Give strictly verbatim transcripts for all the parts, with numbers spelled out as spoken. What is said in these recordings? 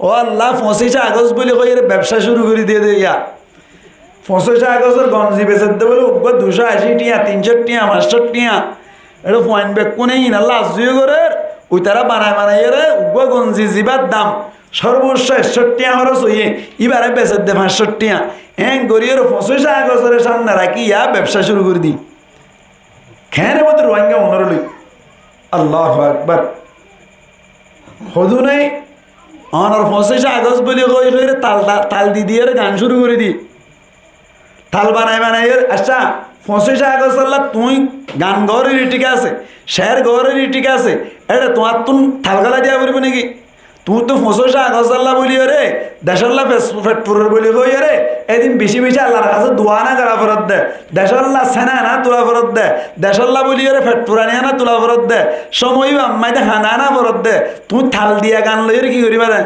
Ó Allah, foñsíc agós buli hoiyóre bebsá cúru gorí diyé de yá. Foñsíc agósor gonzi besedde bóle uggúa duicó ací thiañ, tincó thiañ, fañscó thiañ. Eçé fuain bekkúne híin Allah azzúye gorér, uitará banai banaiyóre uggúa gonzi zibár dam sórboccó ekcó thiañ hóros óiye, íbaré besedde fañscó thiañ. Eén goríyóre foñsíc agósore sámne rakí yá bebsá cúru gorí di. Keéne bóde Ruáinga unóre loi. Allahu Akbar. Hodúne onor foñsíc agós buli hoi hoiyóre tal, tal, tal di diyóre gan cúru gorí di. Tal banai banaiyóre, accá, foñsíc agósolla tuñí gan goóre thík asé, cér goóre thík asé, éçe tuáñttún tal gólai diya foribó néki? Tuñí to foñsíc agósolla buliyóre, decólla fet, fet furor buli hoiyóre, edin bicí bicí Allar hañsé duwa ana gora foredde, decólla séna ana tula foredde, decólla buliyóre fet furani ana tula foredde, cómoi bammáide hañda ana foredde, tuñí tal diya gan loiyóre ki goríba de?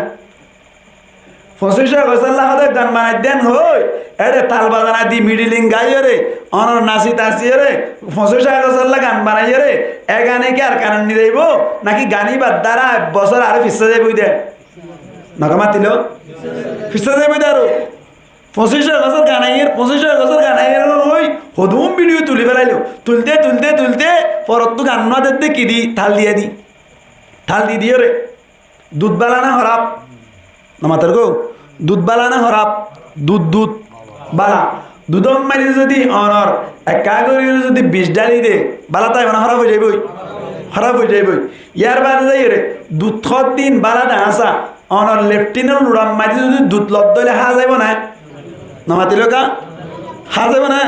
Foñsíc agósolla hode gan banaidde hoi, éçe tal bazana di midiling gaiyóre, onor nasi tasiyóre, foñsíc agósolla gan banaiyóre, e gane ki Arkanot ni zaibo, náki gan íbar dára ek bosór aró fissá zaibo de? Noka matilo? Fissá zaibo de aró. Foñsíc agósor gan aiyér, foñsíc agósor gan aiyér hoi, hodún bidiyo tuli felailo. Tulte, tulte, tulte, forottú gan no dedde ki di, tal diya di. Tal di diyóre. Dud bála ná hóraf? Nomator gó? Dud bála ná hóraf? Dud, dud bála. Dudor maze zodi onor ekka gorí zodi bic dháli de, bála táibo ná hóraf ói zaiboi? Hóraf ói zaiboi. Yar bade zaiyóre dud hoddin bála de asé, onor leftinor luçar maze zodi dud lodde óile há zaibo ná? Nomatiló ká? Há zaibo ná?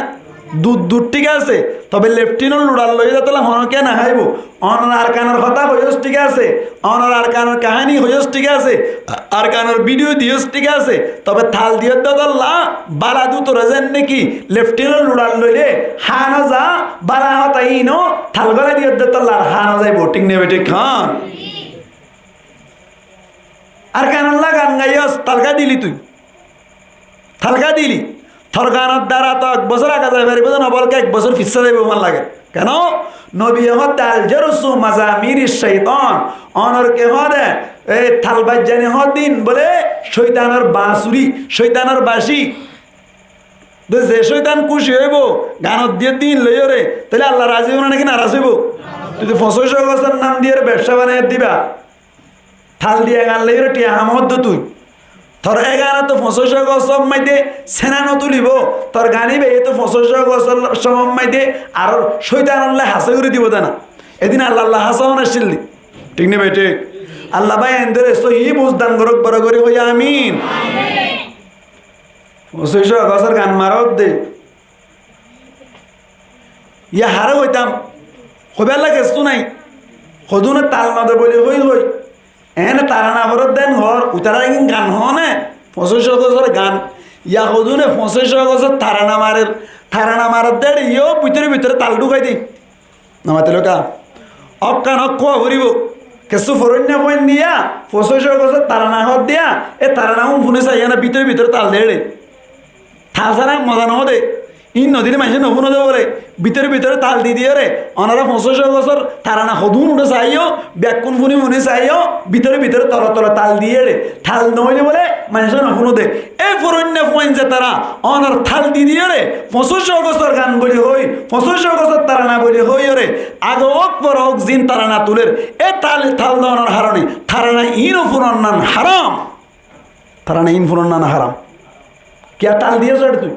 Dud dud thík asé, tobe leftinor luçar loi zatolla honó kiyá no háibo. Onor Arkanor hotá hoiyós thík asé, onor Arkanor kaháni hoiyós thík asé, Arkanor bidiyo diyós thík asé, tobe tal diyós de tolla bála dud ore zen niki leftinor luçar loile há no za, bála hotá híno tal gólai diyós de tolla há no zaibo, thík né bethík? Hán. Arkanolla gan gaiyós, tal ká dili tui? Tal ká dili? Tor ganor dára to ek bosór age zai faribó de no, bolke ek bosór fissá zaibo fán lage. Keno? Nobiye hoódde, "Al jarsu mazamiri shaitan." Onor ke hoóde, e, tal baijjani hoóddin bóle cóitanor bañsuri, cóitanor baci. De ze cóitan kúci óibo, ganot diyé din loiyóre, tóile Allah razi óibo ná náki naraz óibo? Tui de foñsíc agóstor nam diyóre bebsá banai diba. Tal diya gan loiyóre thiañ ham hoódde tui. Tor e gane to foñsíc agóstor maze séna no tulibo, tor gan íbaye to foñsíc agóstor cómot maze aró cóitanolla hasé gorí dibo de ná. Edin Allah, Allah hasé hon accíl de. Thík né bethík? Allah bái endóre sóhi buz dan gorók, boro gorí hoi amin. Foñsíc agóstor gan maródde. Yá haré hoitám, hoibálla kessú nái. Hodúne tal no de buli hoi hoi. Eéne tarana foredde hoór, uitará egin gan hoóne, foñsíc agóstor gan. Yá hodúne foñsíc agóstor tarana marer, tarana maredde éçe yó bútore bútore tal dhúkai de. Nomatiló ká? Ókkan ókkua foribó. Kessú foróinna fuain diya, foñsíc agóstor tarana hoódde yá, e tarana hún fúni saiyé ná, bútore bútore tal de éçe. Tal sára moza no de. Ín no dile maincé no fúno de bóle, bútore bútore tal di diyóre, onorá foñsíc agóstor tarana hodún uçé saiyó, bekkún fúni fúni saiyó, bútore bútore tole tole tal diyóre, tal no óile bóle maincé no fúno de. E foróinna fuain ze tará, onor tal di diyóre, foñsíc agóstor gan buli hoi, foñsíc agóstor tarana buli hoiyóre, age ók fore ók zin tarana tuler, e tal, tal donor harone, tarana íno fúnonnan haram. Tarana ín fúnonnan haram. Kiyá tal diyós éçe tui?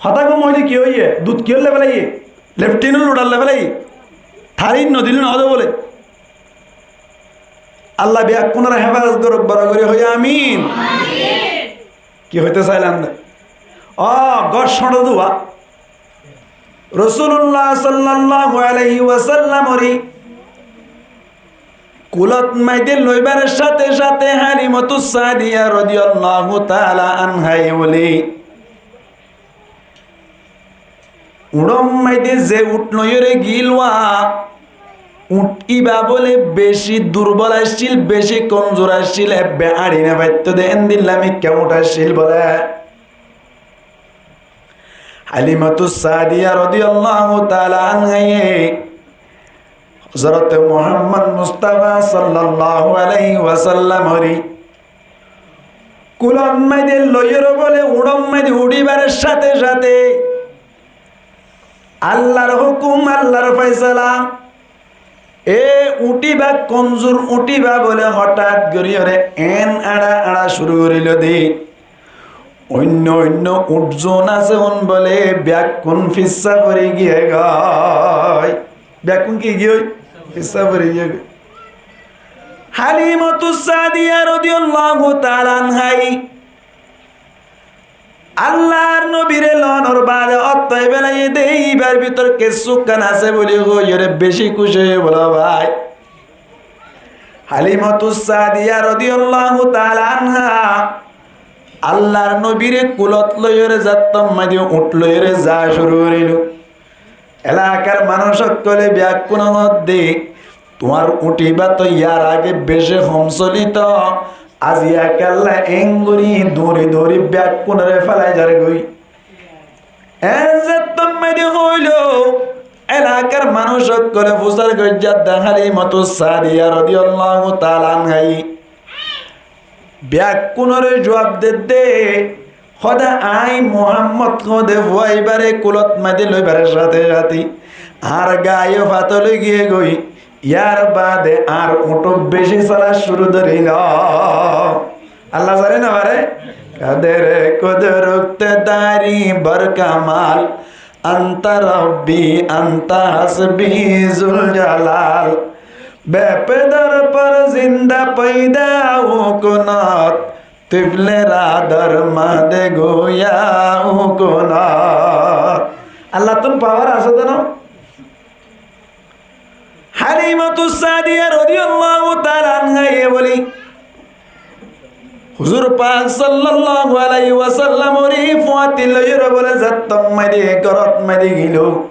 Hotá gom óile ki óiye? Dud kiyólla félaiye? Leftinor luçar loi félaiye? Tar ín no dile no de bóle. Allah bekkúnore hefazot gorók, boro gorí hoi amin. Ki hoitó sailam de? Ó, gór cóñço duwa. Rosulullah sallallahu alaihi wasallamoré kulot maze loibar sáte sáte Halimatus Saadiya rodiyallahu taala anhaye bóle, uñçor maze ze uñç loiyóre giíl, uñç íba bóle beci durbol accíl, beci komzur accíl, ebbe añçi no faittó de, endilla mikká uñç accíl bóle. Halimatus Saadiya rodiyallahu taala anhaye Hozrote Muhammod Mustafa sallallahu alaihi wasallamoré Kulot maze loiyóre bóle uñçot maze uçíbar cáte cáte Allar hókum, Allar fáisala. E uñthi ba konzur uñthi ba bóle hotát goríyóre en añça añça cúru gorílo de. Oinno oinno uñth zon asé, hon bóle beggún fissá fori giyé goi. Beggún ki giyé goi? Fissá fori giyé goi. Halimatus Saadiya rodiyallahu taala anhá Allar nobire loonor baade ottói belaiyé de, ibar bútore kessú ekkán asé bóli hoiyóre beci kúci óiye bóle bái. Halimatus Saadiya rodiyallahu taala anhá Allar nobire kulot loiyóre zattót maze uñth loiyóre za cúru gorílo. Elakar manúic ókkole beggúne hoódde, tuáñr uñthi ba to yar age beci hom solito, aijja kiyólla engorí duñri duñri beggúnore félai zargói. En zettót maze hoóilo, elakar manúic ókkole fusár goijjé de Halimatus Saadiya rodiyallahu taala anhá. Beggúnore juab dedde, hóde añí Muhammod hóde fua ibáre kulot maze loibar cáte cáte añár gaa yó fatol ói giyé goi, yar baade añár uñth beci sola cúru gorílo. Allah zane no fare? قدر قدرت داری بر کمال، أنت ربی أنت حسبی ذوالجلال۔ بے پدر پر زندہ پیدا او کنات، طفل را در مہد گویا او کنات۔ Allattún pawar asé de no? Halimatus Saadiya rodiyallahu taala anhá ye bóli, Huzur Pak sallallahu alaihi wasallamor fuáñti loiyóre bóle zattót maze, górot maze gelo.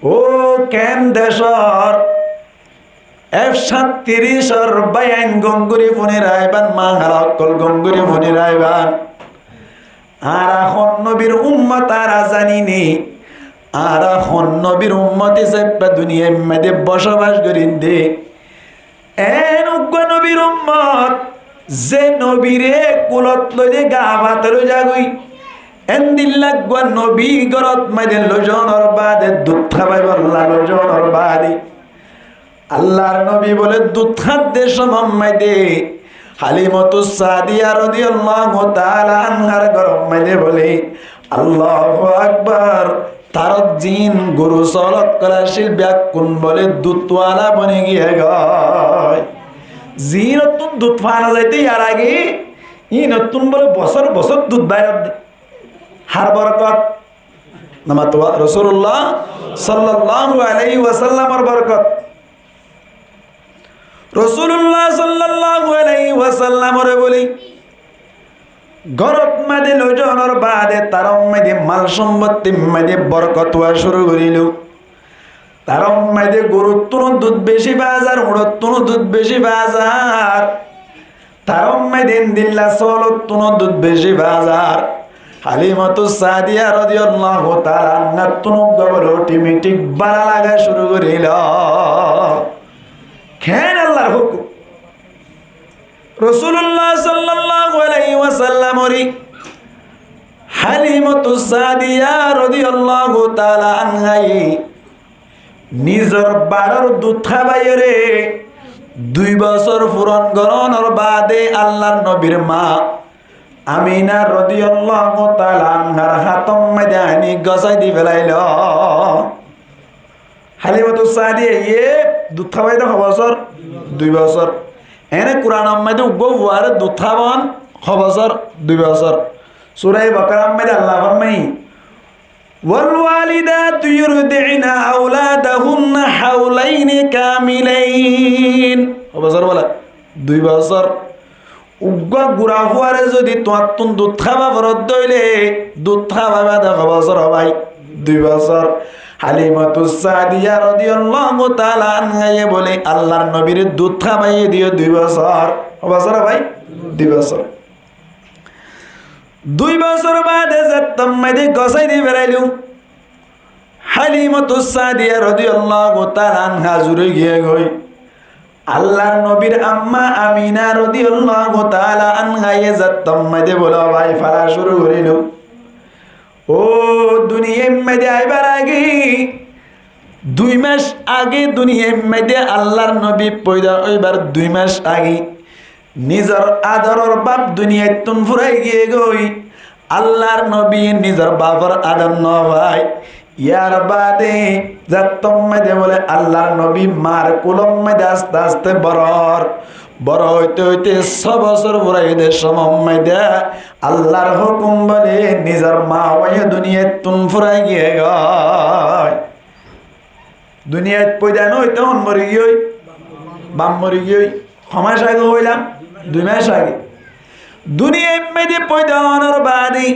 Ó ken decór F sattiricor báiyain gom gorí fúni raibán, mahala ókkol gom gorí fúni raibán. Añára hon nobir ummot añára zani né, añára hon nobir ummot hísafe duniyair maze bosobas gorí de. En uggwá nobir ummot, ze nobire kulot loile gaa fatol ói zagói, endilla uggwá nobi górot maze loizonor baade dut hábaibolla loizonor baade Allar nobi bóle dut hádde somot maze Halimatus Saadiya rodiyallahu taala anhár górot maze bóle, Allahu Akbar, tarot ziín goru sóol ókkol accíl beggún bóle dut wala boni giyé goi. Ziínottún dut fana zaito yar age, íinottún bóle bosór bosór dut bair ódde. Hár borkot? Namatwa Rosulullah sallallahu alaihi wasallamor borkot. Rosulullah sallallahu alaihi wasallamore bóli, górot maze loizonor baade tarot maze mal sombottir maze borkot ówa cúru gorílo. Tarot maze goruttúnó dut beci fa zar, uñçottúnó dut beci fa zar. Tarot maze endilla sóolottúnó dut beci fa zar. Halimatus Saadiya rodiyallahu taala anháttu uggwá bóle otometik bála laga cúru gorílo. Ken Allar hókum. Rosulullah sallallahu alaihi wasallamore Halimatus Saadiya rodiyallahu taala anhá ye nizor baror dut hábaiyóre dui bosór furon gorónor baade Allar nobir ma Amina rodiyallahu taala anhár hátor maze aini gosái di felailo. Halimatus Saadiya ye dut hábai de ho bosór? Dui bosór. Ene Kuranor maze uggwá fuare dut hában ho bosór? Dui bosór. Sura Bakarar maze Allah formai, والوالدات يرضعن أولادهن حولين كاملين. Ho bosór bóle? Dui bosór. Uggwá gura fuare zodi tuáñttún dut hába foredde óile, dut hábaiba de ho bosór ó bái? Dui bosór. Halimatus Saadiya rodiyallahu taala anhá ye bóle, Allar nobire dut hábaiye diyo dui bosór. Ho bosór ó bái? Dui bosór. Dui bosór baade zettót maze gosái di felailo, Halimatus Saadiya rodiyallahu taala anhá zur ói giyé goi. Allar nobir amma Amina rodiyallahu taala anhaye zettót maze bóle bái fala cúru goríl. Ó duniyair maze aibar age, dui mac age duniyair maze Allar nobi foida óibar dui mac age nizor adoror baf duniyaittún furai giyé goi. Allar nobi nizor bafor ador no fai. Yar bade zettót maze bóle Allar nobi mar kulor maze aste aste boro ór. Boro óite óite só bosór furai de cómot maze Allar hókum bóle nizor ma báiye duniyaittún furai giyé goi. Duniyait foida no óite hon mori giyói? Baf mori giyói. Ho mac age hoilam? Dui mac age. Duniyair maze foida ónor bade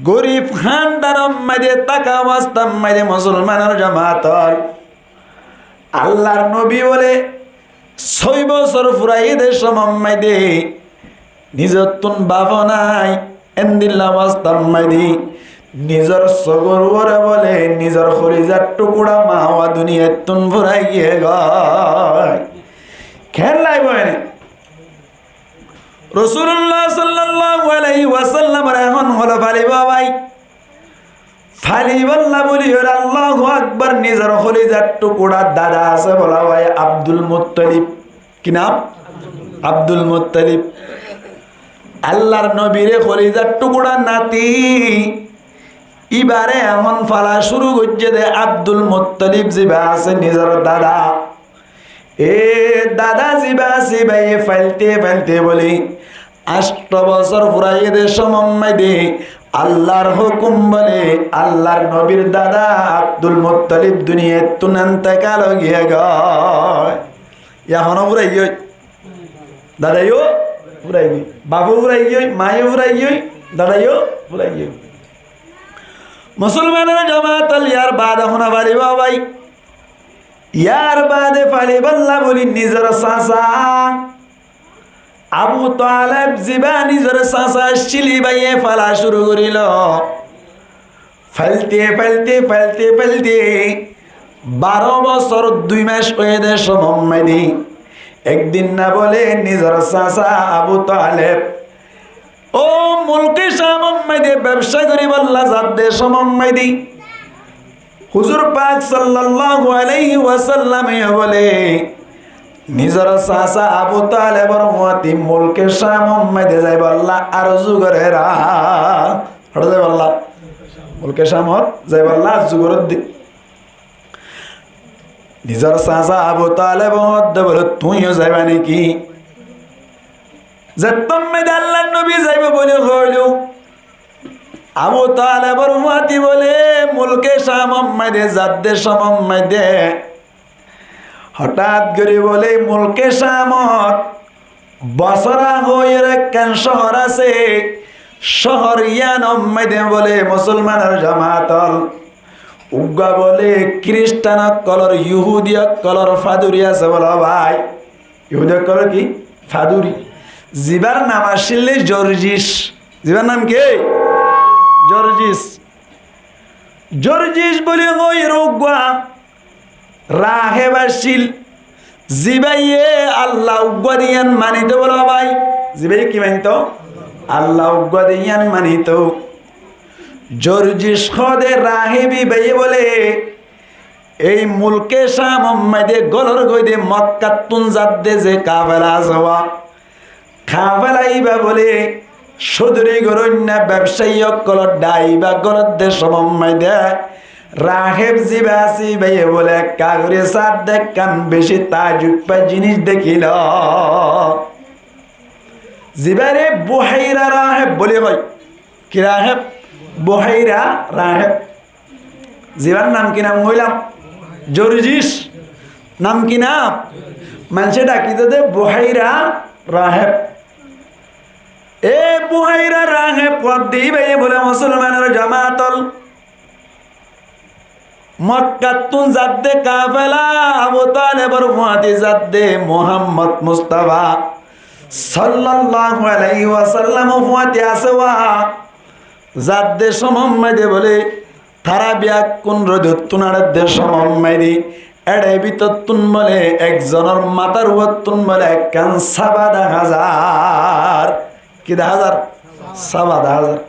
gorib hándanor maze táka obostár maze musolmanor jamaat ól, Allar nobi bóle sói bosór furai de cómot maze nizottún baf nai, endilla obostár maze nizor sógor uore bóle nizor holizar tukura ma báiye duniyaittún furai giyé goi. Keén laibo ene? Rosulullah sallallahu alaihi wasallamor ehón holo falibo bái. Falibolla bóli ór Allahu Akbar, nizor holizar tukura dada asé bóla bái Abdul Muttalib. Ki nam? Abdul Muttalib. Allar nobire holizar tukura nati ibare ehón fala cúru goijjé de Abdul Muttalib ziba asé nizor dada. E dada ziba asé ibáye failte failte bóle ancto bosór furai de cómot maze Allar hókum bóle Allar nobir dada Abdul Muttalib duniyaittún entekal ói giyé goi. Ehón ó furai giyói. Dadayo furai giyói. Bafo furai giyói, mayo furai giyói, dadayo furai giyói. Musolmanor jamaat ól, yar bade hone falibo bái? Yar bade falibolla bóli nizor sasa Abu Taleb ziba nizor sasa accíl ibáye fala cúru goríl. Failte failte failte failte baro bosór dui mac óiye de cómot maze ek din na bóle nizor sasa Abu Taleb ó mulke Camor maze bebca goríbolla zadde cómot maze huzur pak sallallahu alaihi wasallame bóle nizor sasa Abu Talebor fúañti mulke Camor maze zaibolla arzu gorér. Hoçé zaibolla? Mulke Camot zaibolla arzu gorér de. Nizor sasa Abu Talebe hoódde bóle, tuñí yó zaiba néki? Zettót maze Allar nobi zaibo bóli hoóilo, Abu Talebor fúañti bóle mulke Camot maze zadde cómot maze hotát gorí bóle mulke Camot Bosora hoiyóre ekkán cóhor asé, cóhor yíanor maze bóle musolmanor jamaat ól, uggúa bóle kiristan ókkolor, yuhudi ókkolor faduri asé bóle bái. Yuhudi ókkolor ki? Faduri. Zibar nam accíl Jorjis. Zibar nam ki? Jorjis. Jorjis bóli hoiyóre uggúa raheb accíl, zibáye Allah uggúa de yían manito bóle bái. Zibáye ki manito? Allah uggúa de yían manito. Jorjis hoóde raheb ibáye bóle ei mulke Camor maze gólor goi de Mokkattún zadde ze kafela asé wa, kafela ibá bóle códori goróinna bebcayi ókkolor dháiba gólodde cómot maze raheb zibá asé ibáye bóle ekka gorí sádde ekkán bicí taajjub fa jinis dekíl. Zibáre Buhaira raheb bóli hoó. Ki raheb? Buhaira raheb. Zibar nam ki nam hoilam? Jorjis. Nam ki nam? Maincé dhaki de Buhaira raheb. E Buhaira raheb hoódde ibáye bóle musolmanor jamaat ól, Mokkattún zadde kafela, Abu Talebor fúañti zadde, Muhammod Mustafa sallallahu alaihi wasallam fúañti asé wa, zadde cómot maze bóle tará biyakkún rodottún añçedde cómot maze Éçe bútottún bóle ekzonor matár uottún bóle ekkán sába dahá zar. Ki dahá zar? Sába dahá zar.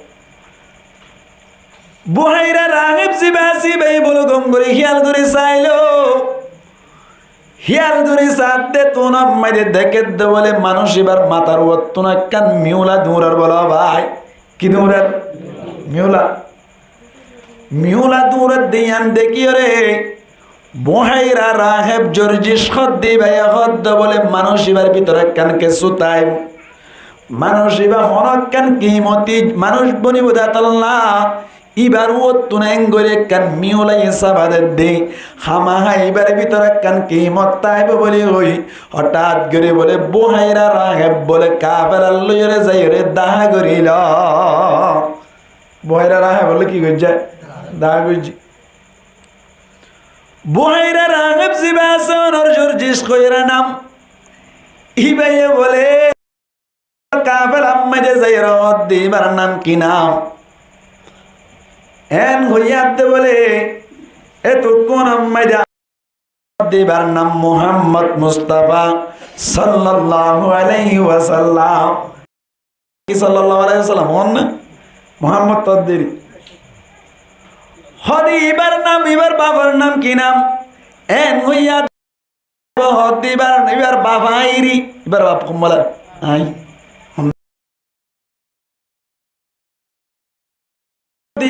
Buháira Raheb zibá asé íbaye bóle gom gorí híyal gorí sailó. Híyal gorí saádde tuúnar maze dekédde bóle manúic íbar matár uottún ekkán miula duñrar bóle bái. Ki duñrar? Miula. Miula duñrar de yían dekíyore Buháira Raheb zorzic hoódde íbaye hoódde bóle manúic íbar bútore ekkán kessú táibo. Manúic íba honó ekkán kimoti manúic bonibóu de tolla. Íbar uottún engorí ekkán miulaye sába dedde. Hámaha íbar bútore ekkán kimot táibo bóli hoói, hotát gorí bóle Buháira Raheb bóle kafelar loiyóre zaiyóre dahá gorílo. Buháira Raheb bóle ki goijjé? Dahá goijjé. Buháira Raheb zibá asé ónor zorzic hoiyóre nam. Íbaye bóle kafelar maze zaiyóre hoódde íbar nam ki nam? Eén hoiyé adde bóle, e tukkúnor maze íbar nam Muhammod Mustafa sallallahu alaihi wasallam. Ki sallallahu alaihi wasallam, hoónne? Muhammod todderi. Hoódde íbar nam, íbar bafor nam ki nam? Eén hoiyé adde hoódde íbar, íbar baf aññí ri, íbar baf hombóla aññí.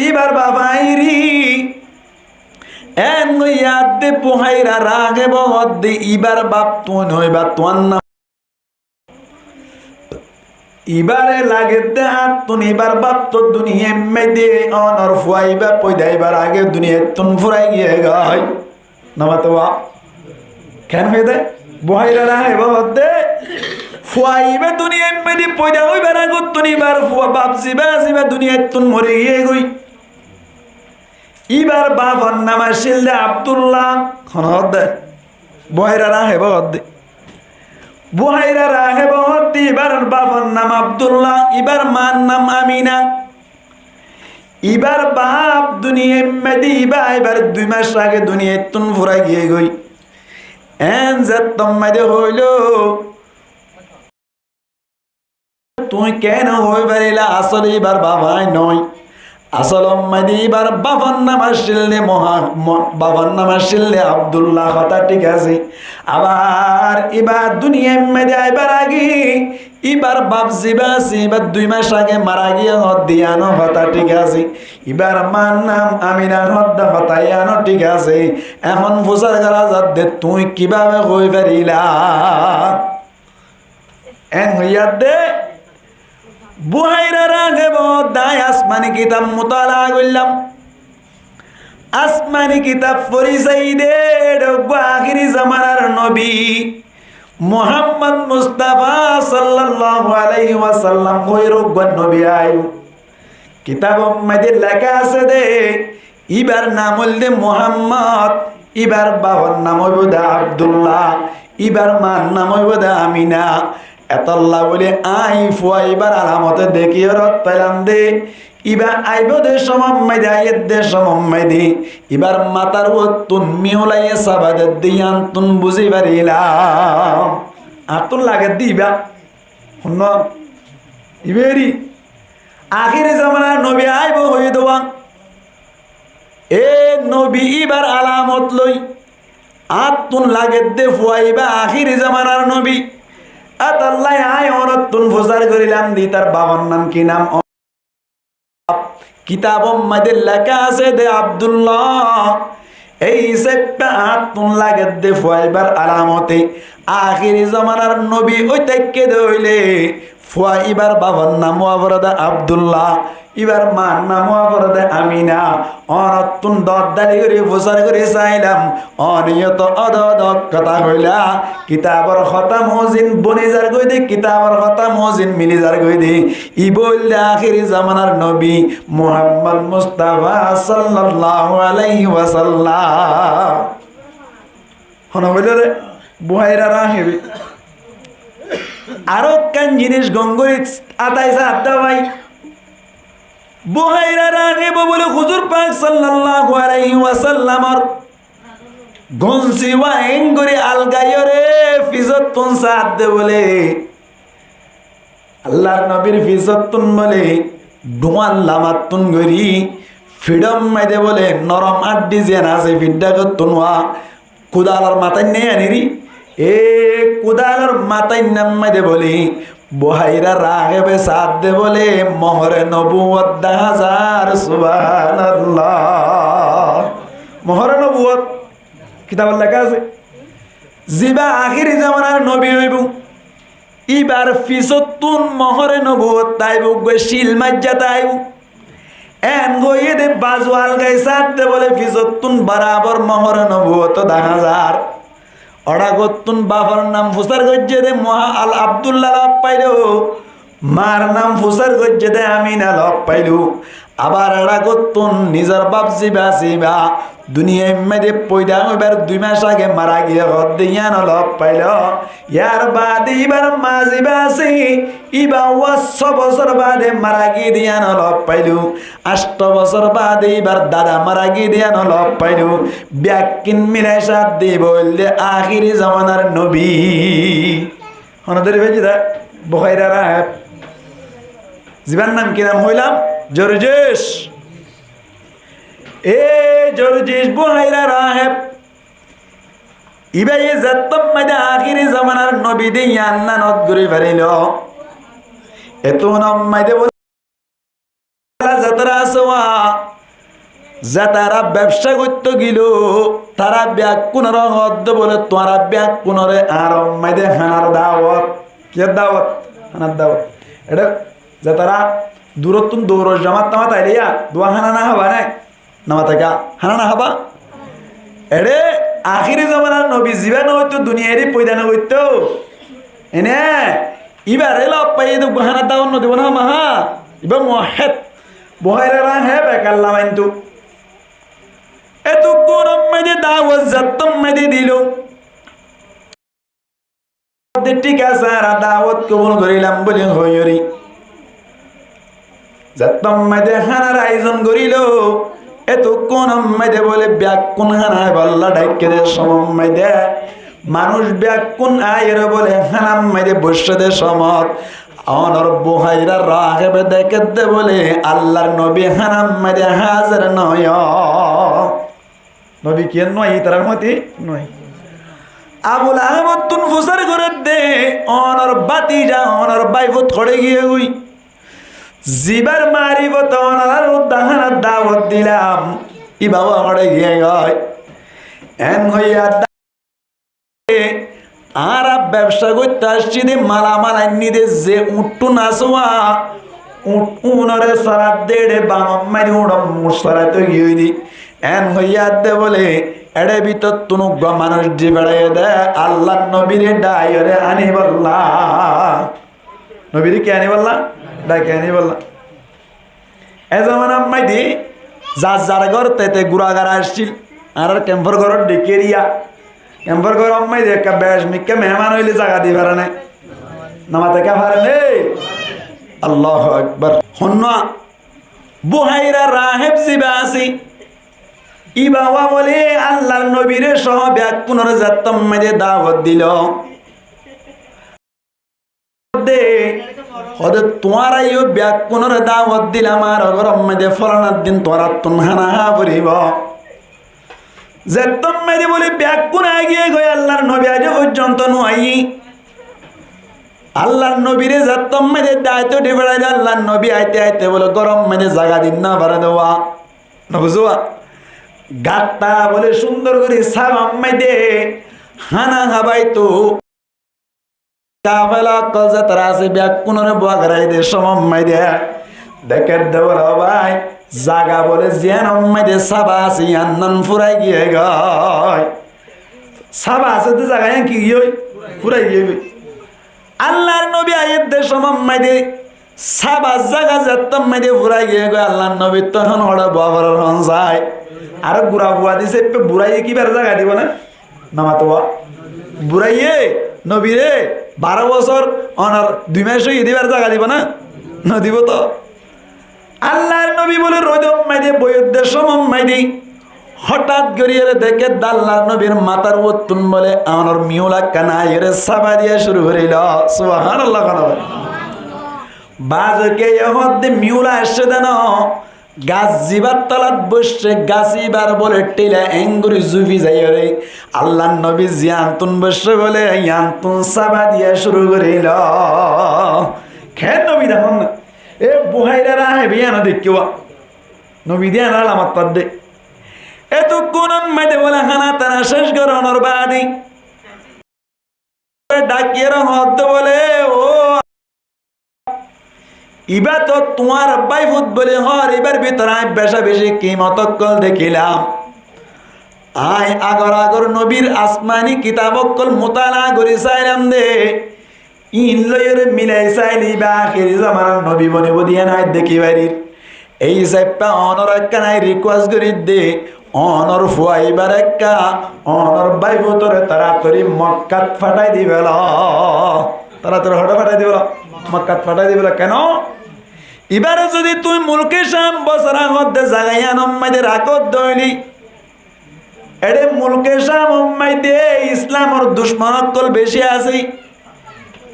Íbar baf aññí ri. Eén hoiyé adde Buháira Raheb hoódde íbar baf tuñí hoibá tuáñr nam. Íbare lagedde añáttun íbar baf to duniyait maze ónor fua íba foida óibar age duniyaittún furai giyé goi. Namato wa. Ken hoiyé de? Buháira Rahebe hoódde, fua íba duniyait maze foida óibar agottún íbar fua baf zibá asé íba duniyaittún mori giyé goi. Íbar bafor nam accíl de Abdullah. Hon hoódde? Buháira Rahebe hoódde. Buháira Rahebe hoódde íbar bafor nam Abdullah, íbar maar nam Amina. Íbar baf duniyait maze íba aibar dui mac age duniyaittún furai giyé goi. Eén zettót maze hoóilo, tuñí keén hoói farila asóle íbar baf aññí noó? Asólot maze íbar bafor nam accíl de Muha-, Mu-, bafor nam accíl de Abdullah, hotá thík asé. Abar íba duniyait maze aibar age íbar baf zibá asé íba dui mac age mara giyé hoódde yíano hotá thík asé. Íbar maar nam Amina hoódde hotá yíano thík asé. Ehón fusár gorá zadde tuñí kibábe hoói farila? Eén hoiyé adde Buháira Rahebe hoódde aññí asmani kitab mutala goillám. Asmani kitab fori saiyí de, eçé uggwá ahéri zomanar nobi Muhammod Mustafa sallallahu alaihi wasallam hoiyóre uggwá nobi aiyé. Kitabot maze leká asé de, íbar nam óilde Muhammod, íbar bafor nam óibo de Abdullah, íbar maar nam óibo de Amina. Etolla bóli aññí fua íbar alamote dekíyore ótfailam de, íba aibó de cómot maze, aiyér de cómot maze, íbar matár uottún miulaye sába dedde yíanottún buzí farilam. Añáttun lagedde íba. Honnúa? Ibá eri. Ahéri zomanar nobi aibó hoiyé de wá. E nobi íbar alamot loi. Añáttun lagedde fua íba ahéri zomanar nobi. Etolla aññí ónottún fusár gorílam de ítar bafor nam ki nam? Kitabot maze leká asé de Abdullah. Ei hísafe añáttun lagedde fua íbar alamote ahéri zomanar nobi ói táikke de óile fua íbar bafor nam ówa foré de Abdullah, íbar maar nam ówa foré de Amina. Ónottún doddali gorí fusár gorí sailam. Óne yó to ódok ódok hotá hoilá. Kitabor hotá mozin boni zargói de, kitabor hotá mozin mili zargói de. Ibá óilde ahéri zomanar nobi Muhammod Mustafa sallallahu alaihi wasallam. Hone hoiló re? Buháira Rahebe. Aró ekkán jinis gom gorí atai sa adda bái. Buháira Rahebe bóle huzur pak sallallahu alaihi wasallamor Gonsiwa eén gorí algaiyóre fisóttun saádde bóle. Allar nobir fisóttun bóle dhuáñ lamattun gorí fiçór maide bóle norom añçí ziyán asé fiçdhágottun wá kudalor matáinna yían eri. E kudalor matáinnar maide bóle Buháira Rahebe saádde bóle mohóre nobuwót daházar. Subhánallah. Mohóre nobuwót. Kitabot leká asé. Zibá ahéri zomanar nobi óibou, íbar fisóttun mohóre nobuwót táibou, uggúa cíl maijjá táibou. Eén hoiyé dé bazu algai saádde bóle fisóttun borabor mohóre nobuwót daházar. Oçágottun bafor nam fusár goijjé dé Muha-, Al Abdullah lof failó, maar nam fusár goijjé dé Amina lof failó. Abar oçágottun nizor baf zibá asé íba duniyair maide foida óibar dui mac age mara giyé hoódde yíano lof failó. Yar baade íbar maa zibá asé, íba wá só bosór baade mara giyé dé yíano lof failó. Ancto bosór baade íbar dada mara giyé dé yíano lof failó. Bekkín milai saádde íba óilde ahéri zomanar nobi. Hone dóri faijjé dé? Buháira Raheb. Zibár nam ki nam hoilam? Jorjis. E Jorjis Buháira Raheb. Íbaye zettót maide ahéri zomanar nobi dé yían not gorí fariló. Ettún maide bóle zetará asé wá, zetará bebsá goittó giló, tará bekkúnoré hoódde bóle, tuáñra bekkúnoré añár maide hánar dawot. Kiyór dawot? Hánar dawot. Eçé zetará duróttun douror jamat tamat ailé yá, duwá hána no hába né? Namatáka hána no hába? Eçé ahéri zomanar nobi zibá no óito, duniyair foida no goittó. Ene íbaré lof faiyé dé uggúa hánar dawot no dibó né, hámaha? Íba muwahhed. Buháira Raheb ekalla maintú. Etúkkun maide dawot zettót maide diló. De thík asé, añára dawot kobul gorílam bóli hoiyóre. Zettót maide hánar aizon gorílo, etúkkun maide bóle bekkún hána háibolla dháikke dé somot maide manúic bekkún aiyóre bóle hánat maide boiccé dé somot, onor Buháira Rahebe dekédde bóle Allar nobi hánat maide házir noó. Nobi kiyé noó, ítarar moti noó. Abu Lahabottún fusár gorédde, onor bátija, onor báifut hoçé giyé goi. Zibár maarifot onorár uddá hánat dawot dilam, íba wá hoçé giyé goi. Eén hoiyé Añára bebsá goittó aiccí dé, malamal ainní dé, ze uñthún asé wá, uñth únoré soraddé eçé bamor maide uñthor muc soraitó giyói dé. Eén hoiyé adde bóle, eçé bútottún uggúa manúic di feçáiye dé, Allar nobiré dhaiyóre aníbolla. Nobiré ki aníbolla? Dhaki aníbolla. E zomanar maide zar zar gór tete gura gara accíl. Añárar kemfor góror dhikeriya. Kemfor góror maide ekka bec mikká meheman óile zaga di fare né? Nomate ká fare né? Allahu Akbar. Honnúa Buhaira Raheb ziba asé, íba wá bóle Allar nobiré cóo bekkúnoré zettót maide dawot dilo. Dé, hóde tuáñra yó bekkúnoré dawot dilam, añár góror maide folanar din tuáñrattún hána há foribó. Zettót maide bóle bekkún aigiyé goi, Allar nobi aijó foijjonto no aiyé. Allar nobiré zettót maide daito di feçáile Allar nobi aite aite bóle góror maide zaga di no fare dé wá. No buzó wá? Gatta bóle cúndor gorí sábar maide hána hábaito. Kafela ókkol zetará asé bekkúnoré bóa goráiye dé cómot maide dekér dé bóle, ó bái, zaga bóle ziyánot maide sába asé yían nán fúrai giyé goi. Sába asé dé zaga yían ki giyói? Fúrai giyé goi. Allar nobi aiyér dé cómot maide sába zaga zettót maide fúrai giyé goi, Allar nobir toóu hon hoçé bóa forer hon sai. Aró gura fua di saippé buraiyé kibar zaga dibo né? Nomato wá. Buraiyé nobiré baró bosór onor dui mac óiye dibar zaga dibo né? Nodibo toó. Allar nobi bóle roidot maide boiyódde cómot maide Hotát gorí ere deké de Allar nobir matár uottún bóle añonor miúla ekkán aiyóre sába diya cúru goríl. Subhánallah, hono bái. Baáze kiyé hoódde miúla aiccé de noó, gas zibár tolat boiccé, gas ibár bóle thíla engorí zufi zaiyóre Allar nobi ziyánottún boiccé bóle yíanottún sába diya cúru goríl. Keén nobi dehón na? E Buháirar añára ibá yíano deikkíwa. Nobi de yíanor alamot fadde. Etukkúnor maze bóle hána tána céc gorónor baade dhakiyóre hoódde bóle, "Ó, ibá toó tuáñr báifut bóli hoór, ibár bútore aññí becá-becí kimot ókkol dekílam. Aññí agor-agor nobir asmani kitab ókkol mutala gorí sailám de." Íin loiyóre milai sailé ibá ahéri zomanar nobi bonibóu de yían aññí dekí farir. Ei hísafe onoré ekkán aññí rikúes gorír de, onor fua ibáre ekká, onor báifutoré toratori Mokkát fathái dibálla. Toratori hoçé fathái dibálla? Mokkát fathái dibálla. Keno? Ibáre zodi tuñí mulke Cám Bosra hoódde zaga yíanor maze rakódde óile, eçé mulke Cámor maze Islamor ducmon ókkol bicí asé.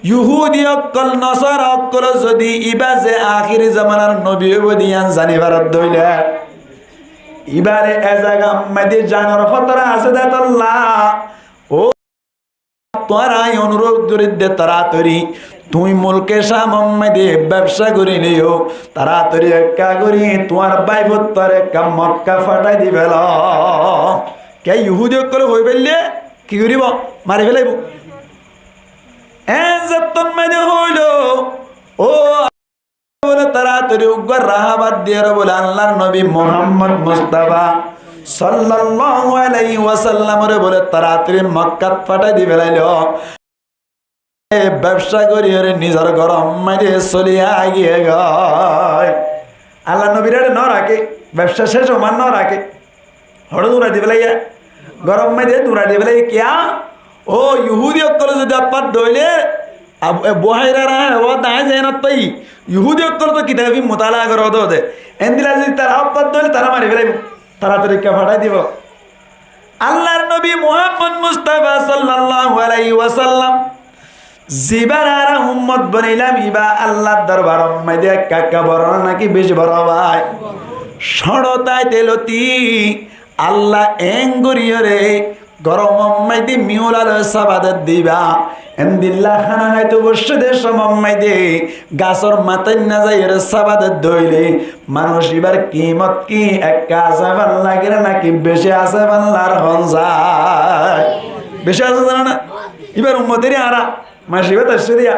Yuhúdi ókkol, Nosára ókkole zodi ibá ze ahéri zomanar nobi óibou de yían zani faredde óile, ibáre e zagar maze zanor hótora asé de tolla. Ó, tuáñre aññí onuród gorír de toratori, tuñí mulke Cámor maze bebsá gorí loiyó, toratori ekká gorí tuáñr báifutoré ekká Mokká fathái dibálla. Kiyá Yuhúdi ókkole hoói faillé ki goríbou? Mari félaibou. Eén zettót maze hoóilo, ó, bóle, toratori uggúa rahábad diyóre bóle, Allar nobi Muhámmod Mustafa sallallahu alaihi wasallamoré bóle, toratori Mokkát fathái dibálla. E bebsá goríyore nizor góror maze soli aigiyé goi. Allar nobir eçé no raké, bebsá céc ómar no raké. Hoçé durai dibálla, góror maze durai dibálla kiyá? Ó, Yuhúdi ókkole zodi ot faddé óile, Ab-, e Buháirar aññí hoódde aññí zeénottú, Yuhúdi ókkole toó kitab mutala goródde. Endilla zodi tará ot faddé óile tará mari félaibou. Toratori ekká fathái dibou. Allar nobi Muhámmod Mustafa sallallahu alaihi wasallam, zibáre añára ummot bonilám, ibá Allar dorbaror maze ekká ekká boro naki bicí boro bái? Cóñço táite lóti Allah eén goríyore góror maze miúla loi sába der de ibá. Endilla hána háito boiccé de cómor maze gasór matát no zaiyóre sába der de óile, manúic ibár kimot ki ekká asé fán lagér naki bicí asé fán lager? Hon zai? Bicí asé zane na? Ibár ummoteré añára manúic ibá taiccé diya.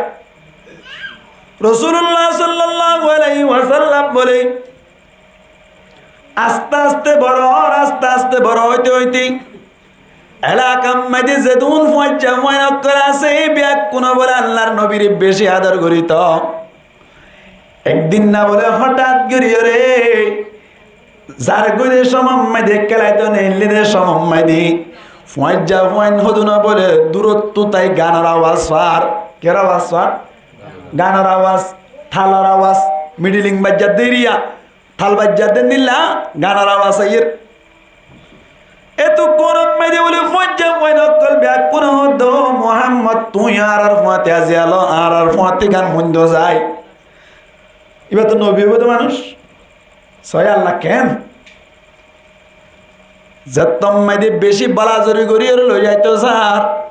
Rosulullah sallallahu alaihi wasallam bóle, aste aste boro ór, aste aste boro óite óite elakar maze zedún fuañijja fuain ókkol asé, beggúne bóle Allar nobiré bicí ador goríto. Ek din na bóle hotát goríyore zar goi de cómor maze, kélaito neillé de cómor maze, fuañijja fuain hodún bóle duróttu tái ganor awaz far. Kiyór awaz far? Ganor awaz, thalor awaz, midiling baijjá de eriya, thal baijjá de endilla ganor awaz aiyér. Etukkúnor maze bóle fuañijja fuain ókkol beggúne hoódde, "Ó Muhámmod, tuñí añárar fuañti aijja lo, añárar fuañti gán fúinno zai." Ibá toó nobi óibou de manúic. Sói Allah keén? Zettót maze bicí bálazuri goríyore loi zaito sar,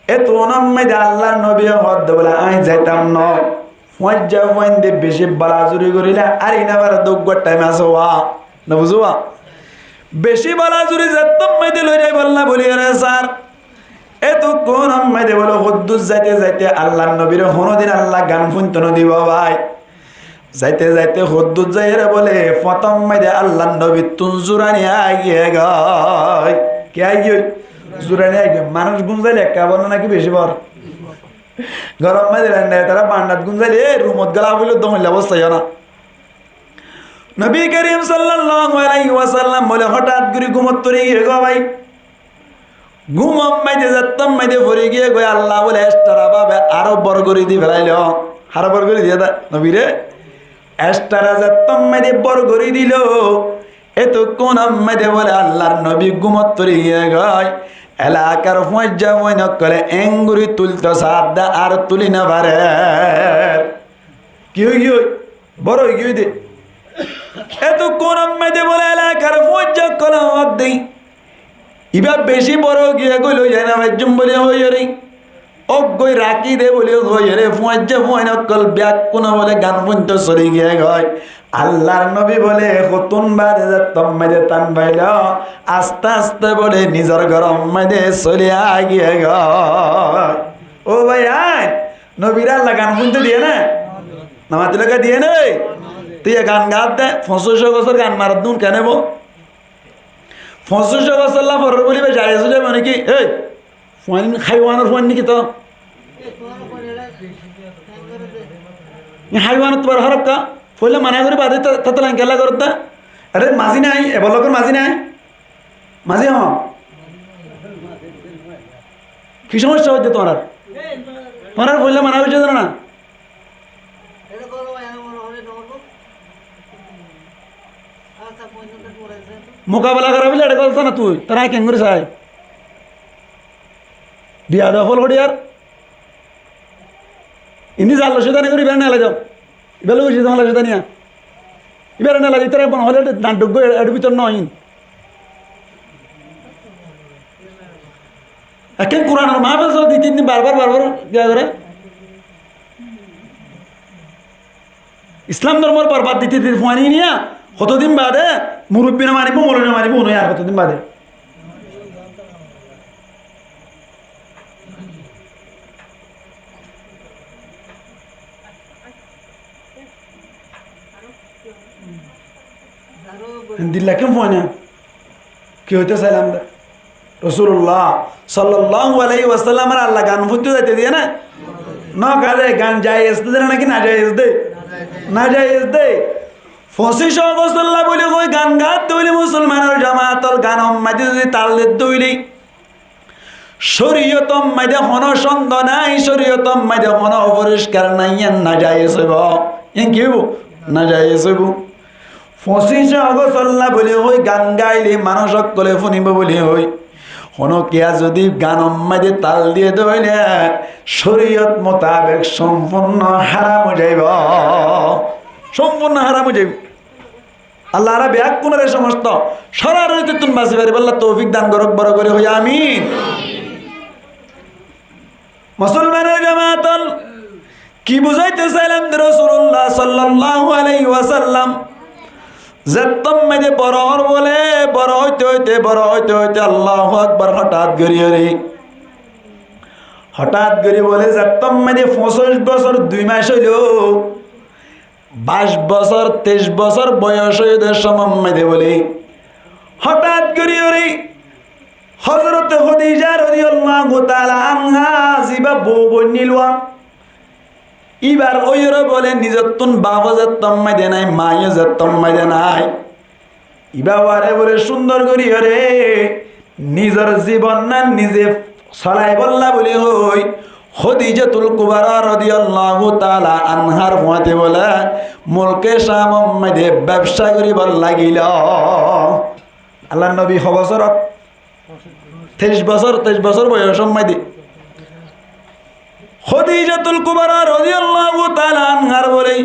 ettún maze Allar nobi hoódde bóle, "Aññí zaitam no." Fuañijja fuain de bicí bálazuri goríle ári no fare de, uggúa thaim asé wa. No buzó wa? Bicí bálazuri zettót maze loi zaibálla bóliyore sar. Etukkúnor maze bóle hoddúr zaite zaite Allar nobiré honódin Allah gán fúinto no dibou bái. Zaite zaite hoddúr zaiyóre bóle fotór maze Allar nobittún zurani aigiyé goi. Ki aigiyé? Zurani aigiyé. Manúic gúm zailé ekká bor naki bicí bor? Góror maze rende tará barandat gúm zailé, e rumot góla foillé dóñilla bossáiyo na. Nobi Kerim sallallahu alaihi wasallam bóle hotát gorí gúmot fori giyé goi bái. Gúmor maze zettót maze fori giyé goi, Allah bóle estara babe aró bor gorí di félailo. Aró bor gorí diyé de nobiré. Estara zettót maze bor gorí dilo, Etukkúnor maze bóle Allar nobi gúmot fori giyé goi. Elakar fuañijja fuain ókkole engori tulto saádde, ar tuli no farer. Ki ói giyói? Boro ói giyói de. Etukkúnor maze bóle elakar fuañijja ókkole hoódde, ibá beci boro ói giyé goi, loi zai no faijjum buli hoiyóre. Óggoi rakí de buli hoiyóre, fuañijja fuain ókkol beggúne bóle gan fúnto soli giyé goi. Allar nobi bóle hottún baade zettót maze tan failo, aste aste bóle nizor górot maze soli aigiyé goi. Ó bái, ain nobire Alla gan fúnto diyé né? No matilóka diyé né? Tui e gan gaádde, foñsíc bosór gan maroddún kene bó? Foñsíc bosór lá foror bóli ibá jaiz ói zaibo né ki? Ei, fuain háiwanor fuain né ki to? Í háiwanor tuáñra hóraf ká? Foila mana gorí baade ta-, tattú lain kiyólla goródde? Are mazi nái, e bolokor mazi nái? Mazi hoó. Ki somossa óiye tuáñrar? Tuáñrar foila mana goijjé de no na? Mukabela gorá buli eçe gotá na tui, tará keéngori sai? Biyadob ókkol hoçiyar. Indi zar loi cóitani gorí ibáre nelai do. Ibá loi goijjé zar loi cóitani. Ibáre nelai do, itará mone hoilé nathok goi, eçe bútore no óin. Ekkán Kuranor mahfil sole dui tin din bar bar, bar bar giya goré. Islam dormor borbad dite dite fuain niya, hotodin bade murubbi no manibó, moloi no manibó, uno ar hotodin bade. Endilla ken fuain niya? Ki hoito sailam de? Rosulullah sallallahu alaihi wasallamre Alla gan fúnto zaito diye né? No, kade gan jaiz de naki najaiz de? Najaiz de. Foñsic bosór lá buli hoi gan gaitto óile musolmanor jamaat ol ganor maze zodi tal dito óile coriyotor maze hono sondo nai, coriyotor maze hono oforiskar nai, yián najaiz óibo. Yián ki óibo? Najaiz óibo. Foñsic bosór lá buli hoi gan gaile manúc ókkole fúnibo buli hoi hono kiyá zodi ganor maze tal diye de óile coriyot mutabek sompurno háram ói zaibo. Sompurno háram ói zaibo. Alla añára beggúnore somosto córar oittun basi faribálla toufik dan gorouk, boro gorí hoi amin. Musolmanor jamaat ol, ki buzaito sailam de Rosulullah sallallahu alaihi wasallam zettót maze boro ór bole, boro óite óite, boro óite óite, Allahu Akbar, hotát gorí óre, hotát gorí bole zettót maze foñsic bosór dui mac óilo, baic bosór, teic bosór boyos óiye de somot maze bole hotát gorí óre Hozrote Hodija rodiyallahu taala anha, ziba bou boinní luwa, ibar óiyore bole nizottún bafo zettót maze nai, maye zettót maze nai. Iba ware bole cúndor gorí óre nizor zibon nan nize solaibólla buli hoi Hodijatul Kubara rodiyallahu taala anhar fuáñti bole mulke Camor maze bebsa goríbar lagil. Allar nobi ho bosór? Teic bosór, teic bosór boyosor maze. Hodijatul Kubara rodiyallahu taala anhar bole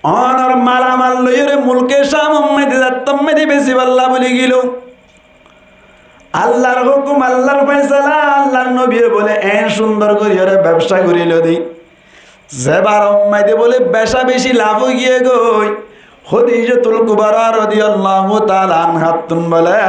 onor malamal loiyore mulke Camor maze, zettót maze besibálla buli gelo. Allar hókum, Allar faisala, Allar nobiye bole en cúndor gorí óre bebsa gorílo de. Ze baror maze bole beca beci laf ói giyé goi, Hodijatul Kubara rodiyallahu taala anhattún bole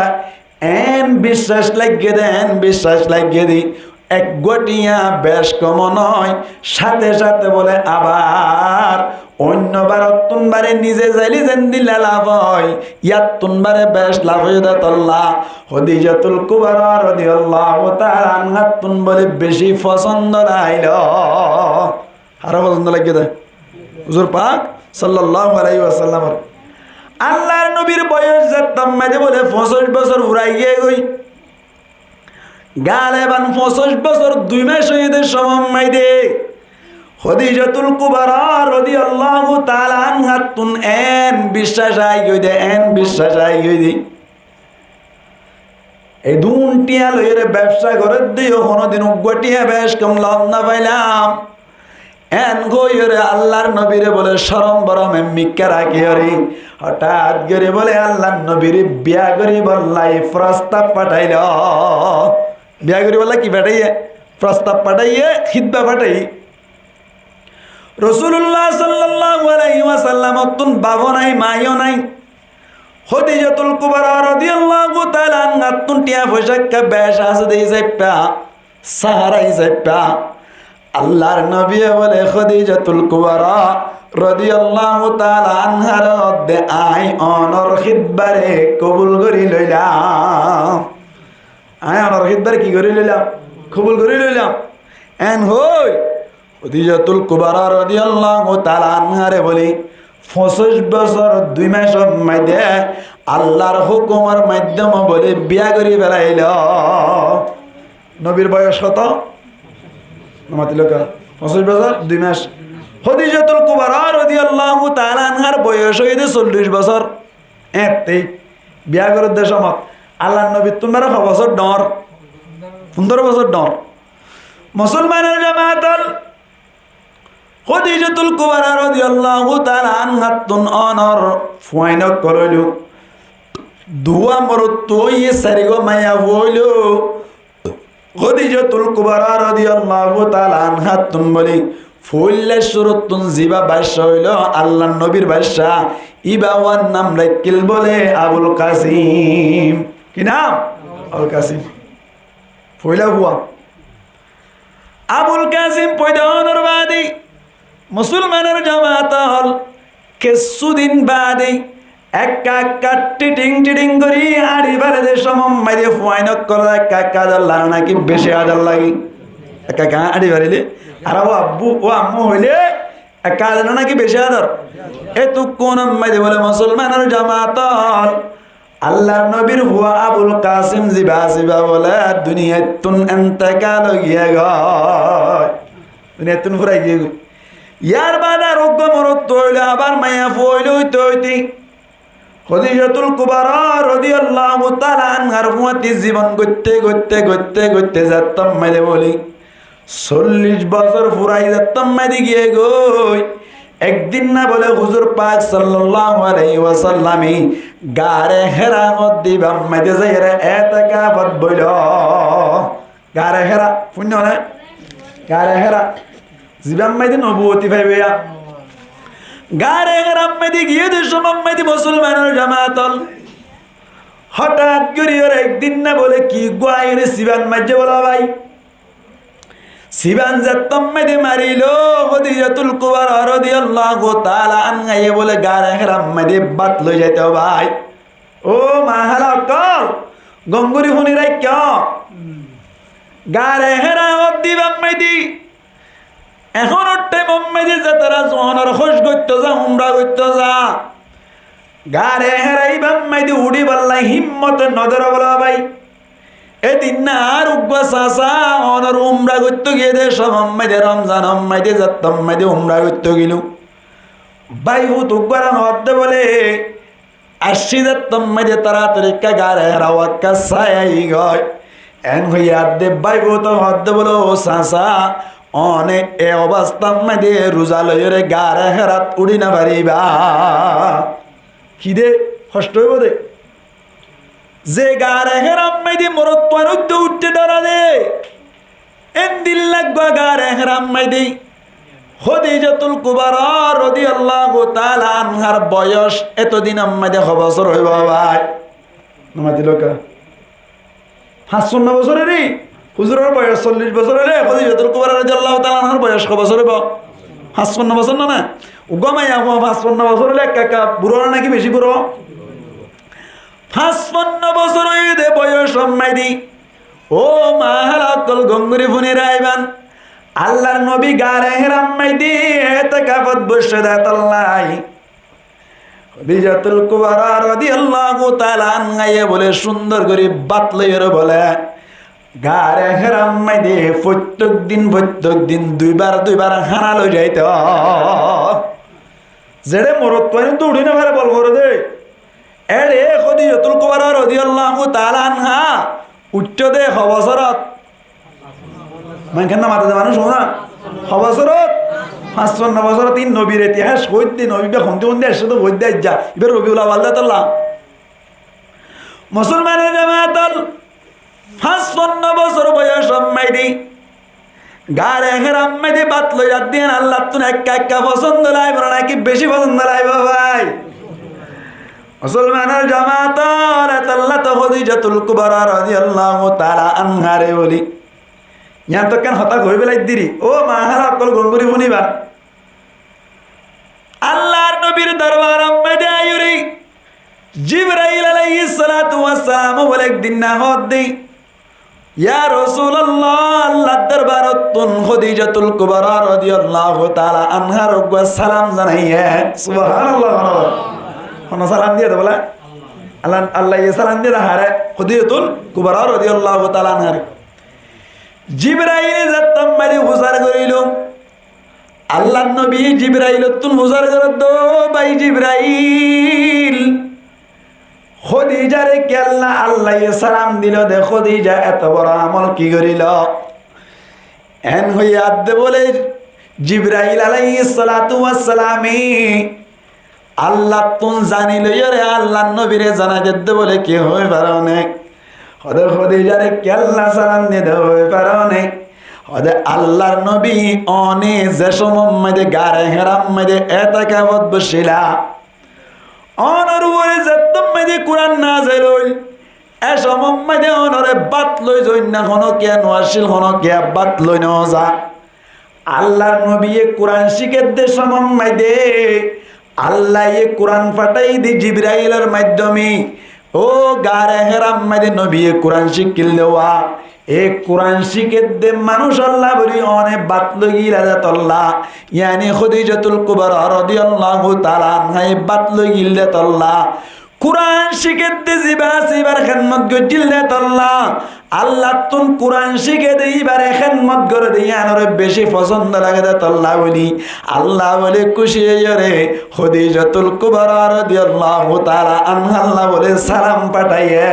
en biccác laiggé de, en biccác laiggé de. Ek gua thiañ bec kom no, sáte sáte bole abar oinno barottún bare nize zaile zendilla laf ói, iyattún bare bec laf óiye de tolla Hodijatul Kubara rodiyallahu taala anhattún bole beci fosón lailo. Haró fosón laiggé de? Huzur pak sallallahu alaihi wasallamor. Allar nobir boyos zettót maze bole foñsic bosór furai giyé goi. Galeban foñsic bosór dui mac óiye de somot maze Hódijatul Kubra rodiyallahu taala anhattún en biccác aigiyói de, en biccác aigiyói de. Edún thiañ loiyóre bebsa gorédde yó, honódin uggúa thiañ bec kom lom no failam. En hoiyóre Allar nobire bóle corom borom e mikká rakíyóre, hotát gorí bóle Allar nobire biya goríbolla furostab fathailo. Biya goríbolla ki fathaiyé? Furostab fathaiyé, hítba fathaiyé. Rosulullah sallallahu alaihi wasallamottún bafó nai, maiyó nai. Hódijatul Kubra rodiyallahu taala anhattún thiañ foicá ekká bec asé de, isáiba, sahara isáiba. Allar nobiye bóle Hódijatul Kubra rodiyallahu taala anhare hoódde, añí onor hítbare kobul gorí loilam. Añí onor hítbare ki gorí loilam? Kobul gorí loilam. En hoi Hódijatul Kubra rodiyallahu taala anhare bóle foñsíc bosór dui macor maze Allar hókumor maiddome bóle biya gorí felailo. Nobir boyos hoto? No matiló ká? Foñsíc bosór dui mac. Hódijatul Kubra rodiyallahu taala anhar boyos óiye de sollic bosór. Eéñtte biya gorédde somot Allar nobittún baré ho bosór dhoóñr? Fundóro bosór dhoóñr. Musolmanor jamaat ol, Hódijatul Kubra rodiyallahu taala anhattún onor fuain ókkol óilo. Duwá morot óiye, sairgúa maiyafua óilo. Hódijatul Kubra rodiyallahu taala anhattún bóle foóila cúruttún zibá bacca óilo Allar nobir bacca, íba uar nam raikkíl bóle Abul Kasim. Ki nam? Abul Kasim. Foóila fua. Abul Kasim foida ónor baade, musolmanor jamaat ol, kessú din baade ekka ekka thiṭing thiṭing gorí añçi fare de somot maze fuain ókkolor ekka ekka ador lage naki beci ador lage? Ekka ekka añçi farile, ar ó abbu, ó ammu hoile ekka ador naki beci ador? Etukkúnor maze bóle musolmanor jamaat ol, Allar nobir fua Abul Kasim zibá, zibá bóle duniyaittún entekal ói giyé goi. Duniyaittún furai giyé goi. Yar baade ar uggúa morot óilo, abar maiyafua óilo, óite óite Hódijatul Kubra rodiyallahu taala anhar fúañti zibon goitte goitte goitte goitte zettót maze bóle sollic bosór furai zettót maze giyé goi. Ek din na bóle huzur pak sallallahu alaihi wasallame Gare Hera hoódde ibá maze zaiyóre etekafot boilo. Gare Hera, fúinno né? Gare Hera. Zibá maze nobuwoti faibo yá. Gare Hera maze giyé de somot maze musolmanor jamaat ol, hotát gorí ar ek din na bóle ki uggúa aiyóre siban maijjé bóle bái. Siban zettót maze marilo, Hódijatul Kubra rodiyallahu taala anhaye bóle Gare Hera maze bát loi zaito bái. Ó ma hála ókkol, gom gorí fúni raikkó. Gare Hera hoódde ibá maze ehónor thaimot maze zetará onor hóc goitto za, umra goitto za, Gare Hera ibá maze uçíbolla hímmot no dóre bóle bái. Edin na ar uggúa sasa onor umra goitto giyé de somot maze, Romzanor maze, zettót maze umra goitto giyé. Bái fut uggúare hoódde bóle, aiccí zettót maze toratori ekka Gare Hera ekka sai aiyí goi. En hoiyé de bái fute hoódde bóle, ó sasa, one e obostár maze ruza loiyóre Gare Herat uçí no faribá. Ki de, hoctó óibo de. Ze Gare Herar maze morot fuain uiththé uiththé dóra de, endilla uggúa Gare Herar maze Hódijatul Kubra rodiyallahu taala anhar boyos eto dinor maze ho bosór óibo bái? No matiló ká? Fañsfonna bosór óile, huzuror boyos sollic bosór óile, Hódijatul Kubra rodiyallahu taala anhar boyos ho bosór óibo? Fañsfonna bosór no né? Uggúa maiyafua fañsfonna bosór óile ekka ekka buró naki beci buró? Fañsfonna bosór óiye de boyos maze. Ó ma hála ókkol, gom gorí fúni raikban. Allar nobi Gare Herar maze etekafot boiccé de tolla. Hódijatul Kubra rodiyallahu taala anhaye bóle cúndor gorí bát loiyóre bóle Gare Hérar maze foittók din, foittók din duibar duibar hána loi zaito. Zeçé morotfuain uçí no fare, bol goré de. Eçé Hódijatul Kubra rodiyallahu taala anha uiththó de ho bosórot? Maincé no mate de manúic, cúno na? Ho bosórot? Fañsfúanno bosórot. Ín nobir itihác hoóidde, nobi ibá hondilla hondilla aiccé de hoóidde aijja. Ibá Robiul Awal de tolla. Musolmanor jamaat ol, fañsfúanno bosór boyos ot maze Gare Hérar maze bát loi zar de yián Allattún ekka ekka fosóndo laibo naki beci fosóndo laibo bái? Musolmanor jamaat ol, etolla to Hódijatul Kubra rodiyallahu taala anhare buli. Yián to ekkán hotá hoi félai diri. Ó ma hála ókkol, gom gori fúniba. Allar nobir dorbar ot maze aiyóre Jibrail alaihis salatu wassalam bóle ek din na hoódde, "Ya Rosulallah, Allar dorbar ottún Hódijatul Kubra rodiyallahu taala anhare uggwá salam zanaiyé." Subhanallah. Hono salam diyé de bóle? Allah, Allaye salam diyé de hare? Hódijatul Kubra rodiyallahu taala anhare. Jibraile zettót maze fusár goríl, Allar nobi Jibrailottún fusár gorér de, "Ó bái Jibrail, Hódijare kiyólla Allaye salam dilo de, Hódija eto boro amol ki goríl?" En hoiyé de bóle Jibrail alaihis salatu wassalame Allattún zani loiyóre Allar nobire zanai dedde bóle, "Ki hoi faro né?" Hoóde, "Hódijare kiyólla salam dide hoi faro né?" Hoóde, "Allar nobi, one ze cómot maze Gare Hérar maze etekafot boccíla, onor uore zettót maze Kuran nazel óil, e cómot maze onore bát loi zoin na, hono kiyá no accíl, hono kiyá bát loi no za." Allar nobiye Kuran cíkedde cómot maze Allaye Kuran fathái di Jibrailor maiddome. Ó Gare Hérar maze nobiye Kuran cíkil de wa. E Kuran cíkedde manúic olla buli one bát loi gila de tolla. Yáni Hódijatul Kubra rodiyallahu taala anhaye bát loi gil de tolla. Kuran cíkedde zibá asé íbar hédmot goijjíl de tolla, Allattún Kuran cíkede íbare hédmot goré de yíanore beci fosóndo lage de tolla buli, Alla bóle kúci óiyore Hódijatul Kubra rodiyallahu taala anhalla bóle salam fathaiyé.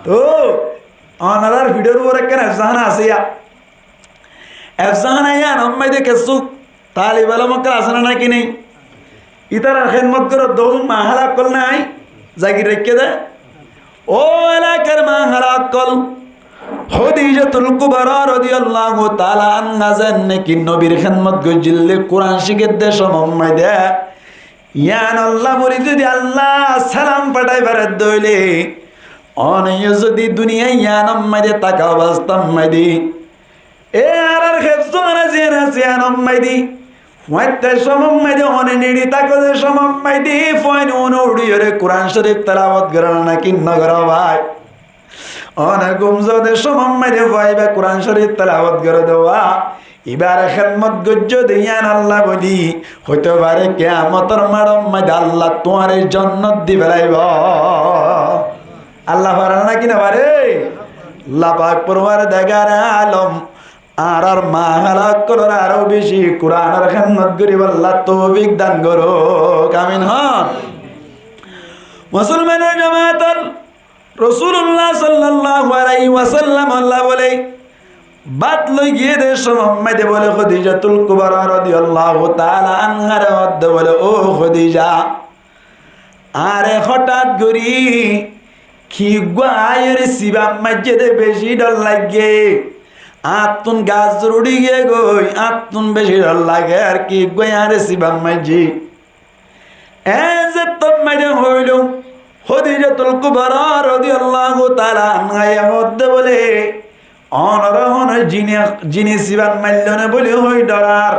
Toh, onorar fiçor uore ekkán efsáhána asé yá. Efsáhána yíanor maze kessú talib elóm ókkol asé né naki nái? Ítarar hédmot goródde ma hála ókkol nái, zagir raikké de. Ó elakar ma hála ókkol, Hódijatul Kubra rodiyallahu taala anha zen naki nobir hédmot goijjíl de, Kuran cíkedde cómot maze, yíanolla buli zodi Alla salam fathái faredde óile, one yó zodi duniyai yíanor maze táka obostár maze, e añárar héfzóhána ziyán asé yíanor maze, fuáñtte cómot maze, one neçi táko de cómot maze, fuáin uno uçíyore Kuran Córif telawot goré né naki no goré bái? One gúm zode cómot maze fua ibá Kuran Córif telawot goré de wa, ibár hédmot goijjó de yíanolla buli, hoito fare kiyamotor maçor maze Alla tuáñre jonnot di félaibo. Alla fare né naki no fare? Alla pak forwardegare alom añárar ma hála ókkolore aró beci Kuranor hédmot goríbolla toufik dan gorouk. Amin hoón. Musolmanor jamaat ol, Rosulullah sallallahu alaihi wasallam olla bóle bát loi giyé de cómot maze bóle Hódijatul Kubra rodiyallahu taala anhare hoódde bóle, "Ó Hódija, añáre hotát gorí ki uggwá añáre sibat maijjé de, beci dhor laiggé. Añáttun gas uçí giyé goi, añáttun beci dhor lage, ar ki uggwá añáre sibat maijjé." En zettót maze hoóilo, Hódijatul Kubra rodiyallahu taala anhaye hoódde bóle, "Onoré hono jine, jine sibat maillo né buli hoi dhorar."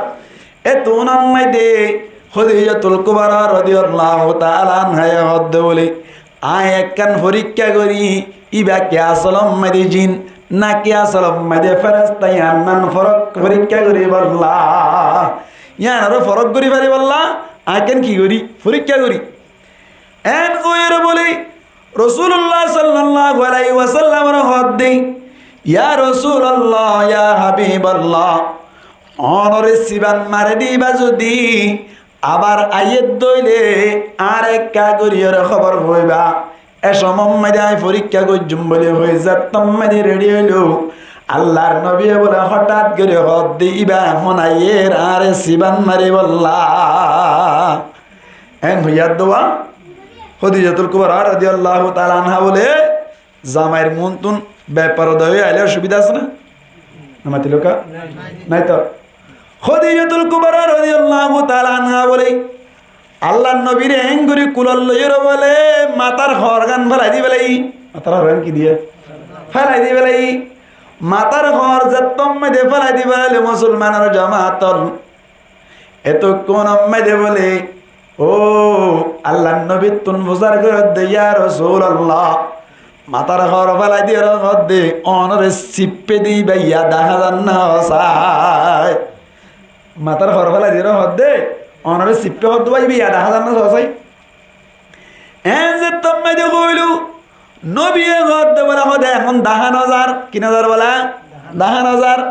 Etún ot maze Hódijatul Kubra rodiyallahu taala anhaye hoódde bóle, "Añí ekkán forikká gorí, ibá ki asolot maze jin, naki asolot maze feresta, yían nan forok, forikká goríbolla. Yíanoré forok gorí faribólla, añí ekkán ki gorí, forikká gorí." En hoiyóre bóle, Rosululla sallallahu alaihi wasallamore hoódde, "Ya Rosululla, ya Habibulla, ónore siban mari diba zodi, abar aiyé dóile añáre ekka goríyore hóbor hoibá." E somot maze añí forikká goijjum buli hoi zettót maze redi óilo, Allar nobiye bóle hotát gorí hoódde, "Iba ehón aiyér añáre siban maribólla." Eén hoiyé dé Hódijatul Kubra rodiyallahu taala anha bóle, zamair muúntu beforda ói aile osubida asé né? Nái. Nái tó. Hódijatul Kubra rodiyallahu taala anha bóle, Allar nobire eéngorí kulot loiyóre bóle, matár hoórgán félai di félaiye. Matár hoórgán ki diye? Félai di félaiye. Matár hoór zettót maze félai di félailo, musolmanor jamaat ol, etókkon maze bóle, ó, Allar nobittún fusár gorédde, "Ya Rosululla, matár hoór félai diyóre hoódde, ónore sippé de iba yá dahá zar né sóosai?" Matár hoór félai diyóre hoódde, "Ónore sippé hoódde bái, iba yá dahá zar né sóosai?" Eén zettót maze hoóilo, nobiye hoódde bóle, hoódde ehón dahá no zar. Ki no zar bóle? Dahá no zar.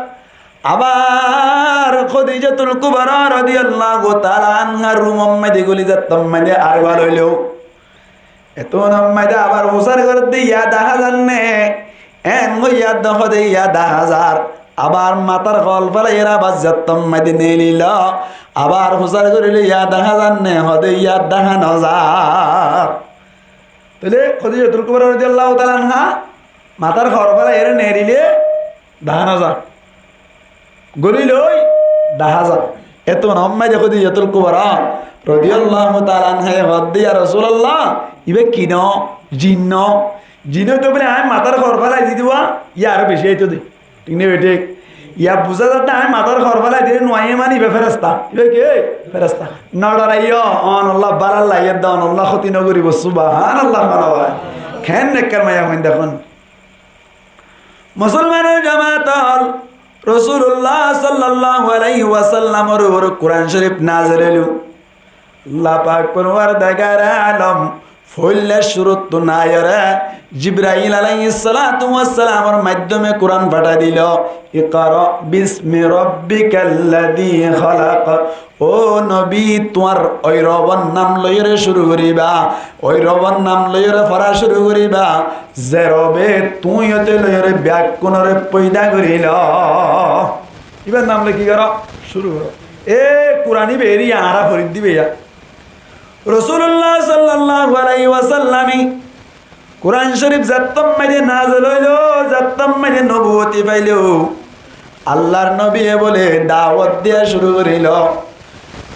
Abar Hódijatul Kubra rodiyallahu taala anha rumot maze guli zettót maze ar wal óilo, etót maze abar fusár gorédde, "Yá dahá zar né?" Eén hoiyé dé hoódde, "Yá dahá zar." Abar matár hoór félaiyóre abar zettót maze neelilo, abar fusár gorílo, "Yá dahá zar né?" Hoódde, "Yá dahá no zar." Tóile Hódijatul Kubra rodiyallahu taala anha matár hoór félaiyóre neelile dahá no zar. Gorí loi dahá zar. Etót maze Hódijatul Kubra rodiyallahu taala anha hoódde, "Ya Rosululla, iba ki no? Jin no? Jin óito bóle añí matár hoór félai di diba, yá aró beci aito de." Thík né bethík? Yá buzá zar dé añí matár hoór félai dile no aiyé mani iba feresta. Iba ki? Feresta. No dhoraiyo, ónolla bála laiyé dé, ónolla hóti no goríbo. Subhanallah, mane bái. Keén nekkar maiyafuain dekón. Musolmanor jamaat ol, Rosululla sallallahu alaihi wasallamor uore Kuran Shorif nazil óilo. Allah pak Porwardegare alom foila cúruttu naiyóre Jibrail alaihis salatu wassalamor maiddome Kuran fathai dilo, "Iqra bismi rabbikal ladhi khalaq." Ó nobi, tuáñr ói Robor nam loiyóre cúru goríba, ói Robor nam loiyóre fora cúru goríba, ze Robe tuñí óte loiyóre beggúnore foida gorílo. Ibar nam loi ki goró? Cúru goró. E Kuran iba eri añára forit diba ya. Rosululla sallallahu alaihi wasallame Kuran Shorif zettót maze nazil óilo, zettót maze nobuwoti failo, Allar nobiye bóle dawot diya cúru gorílo.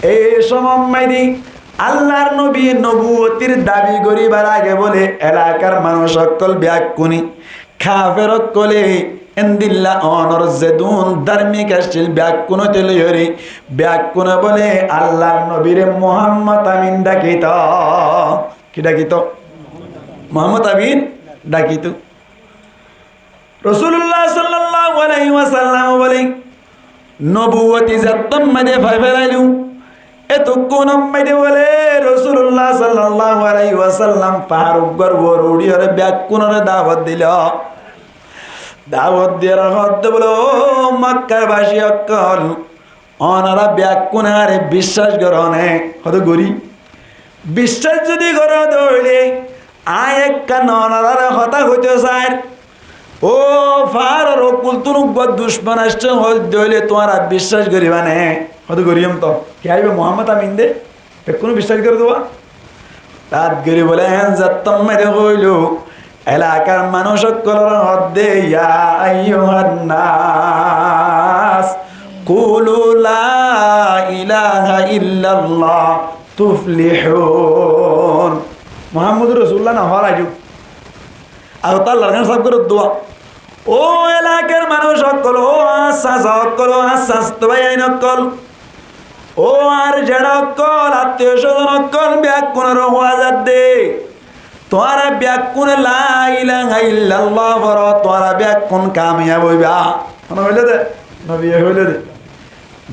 E somot maze Allar nobiye nobuwotir dabi goríbar age bóle elakar manúic ókkol beggúne, kafer ókkole, endilla ónor zedún dármik accíl beggúnote loiyóre, beggúne bóle Allar nobire Muhammad Amin dhakito. Ki dhakito? Muhammad Amin dhakito. Rosululla sallallahu alaihi wasallam bóle, nobuwoti zettót maze fai felailo, etókkon maze bóle Rosululla sallallahu alaihi wasallam fahár uggwar uore uçíyore beggúnore dawot dilo. Dawot diyore hoódde bóle, ó Makkar baci ókkol, ónora beggúne añáre biccác goró né? Hoódde gorí. Biccác zodi goró dé óile, añí ekkán ónorare hotá hoitó sair. Ó faáror ó kultún uggwá ducmon aiccé hoódde óile tuáñra biccác goríba né? Hoódde goríyum to. Ki aibo Muhammad Amin de? Bekkúne biccác gorí dé. Tat gorí bóle eén zettót maze hoóilo, elakar manúic ókkolore hoódde, "Ya ayyuhan nas, qulu la ilaha illallah tuflihun." Muhammadur Rosulullah no hoóla aijjó. Ar Allar gán sáf gorí dé. Ó elakar manúic ókkol, ó añár sasa ókkol, ó añár sasto báiyain ókkol, ó añár jeçá ókkol, attiyo sozon ókkol, beggúnore hoóa zadde, tuáñra beggúne la ilaha illallah foró, tuáñra beggún kamiyab óiba. Hone hoilé dé? Nobiye hoilé dé.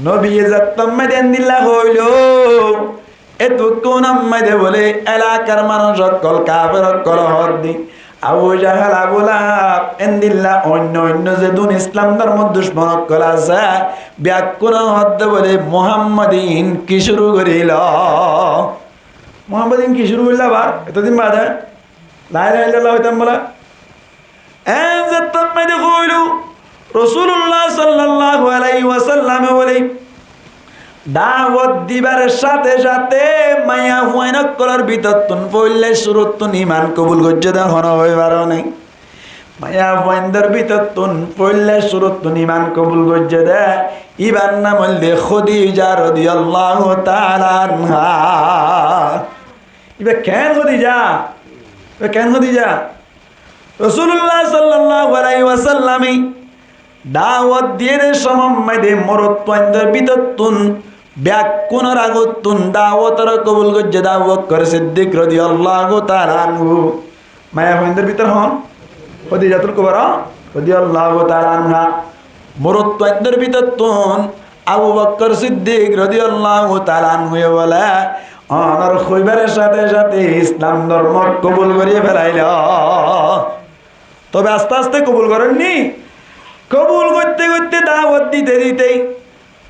Nobiye zettót maze endilla hoóilo, Etukkúnor maze bóle elakar manúic ókkol, kafer ókkol hoódde, Abu Jahal, Abu Lahab, endilla oinno oinno zedún Islam dórmor ducmon ókkol asé, beggúne hoódde bóle, Muhammode iín ki cúru gorílo? Muhammode iín ki cúru gorílo abar? Etodin bade La ilaha illallah hoitam bóla. Eén zettót maze hoóilo, Rosulullah sallallahu alaihi wasallame bóle, dawot dibar sáte sáte maiyafuain ókkolor bútottún foóila cúruttún iman kobul goijjé dé hone hoi faro né? Maiyafuaindor bútottún foóila cúruttún iman kobul goijjé dé, íbar nam óilde Hódija rodiyallahu taala anha. Íba keén Hódija? Íba keén Hódija? Rosulullah sallallahu alaihi wasallame dawot diyé dé somot maze morotfuaindor bútottún beggúnor agottún dawotoré kobul goijjé dé Abu Bokkor Siddik rodiyallahu taala anhu. Maiyafuaindor bútore hon? Hódijatul Kubra rodiyallahu taala anha. Morotfuaindor bútottún Abu Bokkor Siddik rodiyallahu taala anhuye bóle, onor hoibar sáte sáte Islam dórmo kobul gorí felailo. Tobe aste aste kobul gorénni? Kobul goitté goitté, dawot dite dite,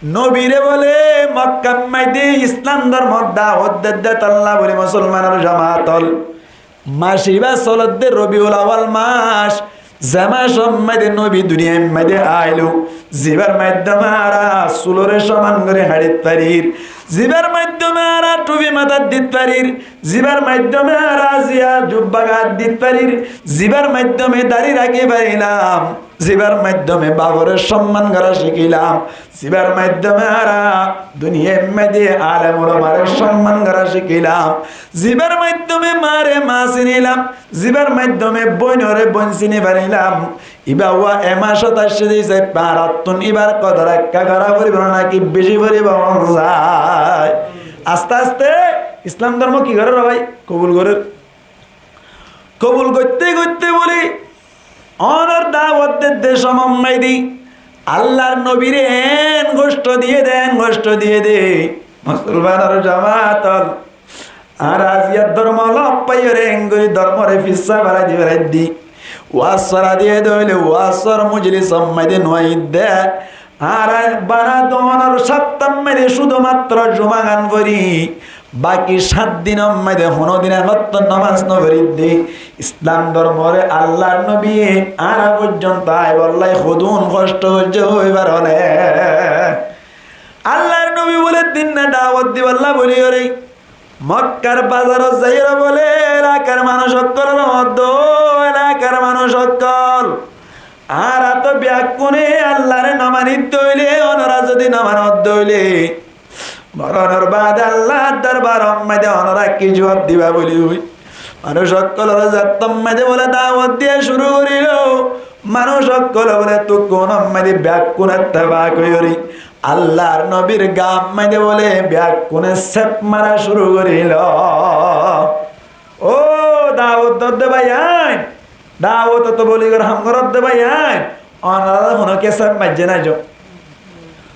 nobire bóle Mokkar maze Islam dórmor dawot dedde tolla bóli musolmanor jamaat ókkol. Mac ibá solodde Robiul Awal mac, ze macor maze nobi duniyair maze ailo, zibar maiddome añára sulore soman gorí hañçit farir, zibar maiddome añára thufi matát dit farir, zibar maiddome añára ziya jubba gaat dit farir, zibar maiddome dari rakí farilam, zibar maiddome bafore somman gora cikilam, zibar maiddome añára duniyair maze alem ulamare somman gora cikilam, zibar maiddome mare ma sinilam, zibar maiddome boinore boin sini farilam. Ibá uwa e macot aiccé dé hísafe añárattún ibar kodor ekka gora foribo né naki beci foribo? Aste aste Islam dórmo ki gorér bái? Kobul gorér. Kobul goitté goitté bóle, onor dawot dedde somot maze Allar nobire eén hoctho diyé dé, eén hoctho diyé dé. Musolmanor jamaat ókkol, añára aziya dórmo loffaiyóre eén gorí dórmore fissá felai di felai di, waz sora diyé dé óile wazor mojlisor maze no aiyé dé. Añára bana dónor sáftar maze cúdu matro juma gán fori, baki sát dinor maze honódin ekóttor nomaz no fori dé. Islam dórmore Allar nobiye añára foijjonto aibolla hodún hoctho goijjé hoi faro né? Allar nobi bóle dinna dawot dibolla bóliyoré Mokkar bazarot zaiyóre bóle elakar manúic ókkolore hoódde, ó elakar manúic ókkol, añára to beggúne Allare no manit dé óile, onora zodi no manot dé óile, moronor baade Allar dorbaror maze onora ki juab diba bóli hoi. Manúic ókkolore zettót maze bóle dawot diya cúru gorílo, manúic ókkole bóle tukkúnor maze beggún ettefak óiyoré Allar nobir gaat maze bóle beggúne sep mara cúru gorílo. Ó dawot dódde báiyain, dawot to bóli gor ham goródde báiyain, onora honó kessá maijjé nái zo.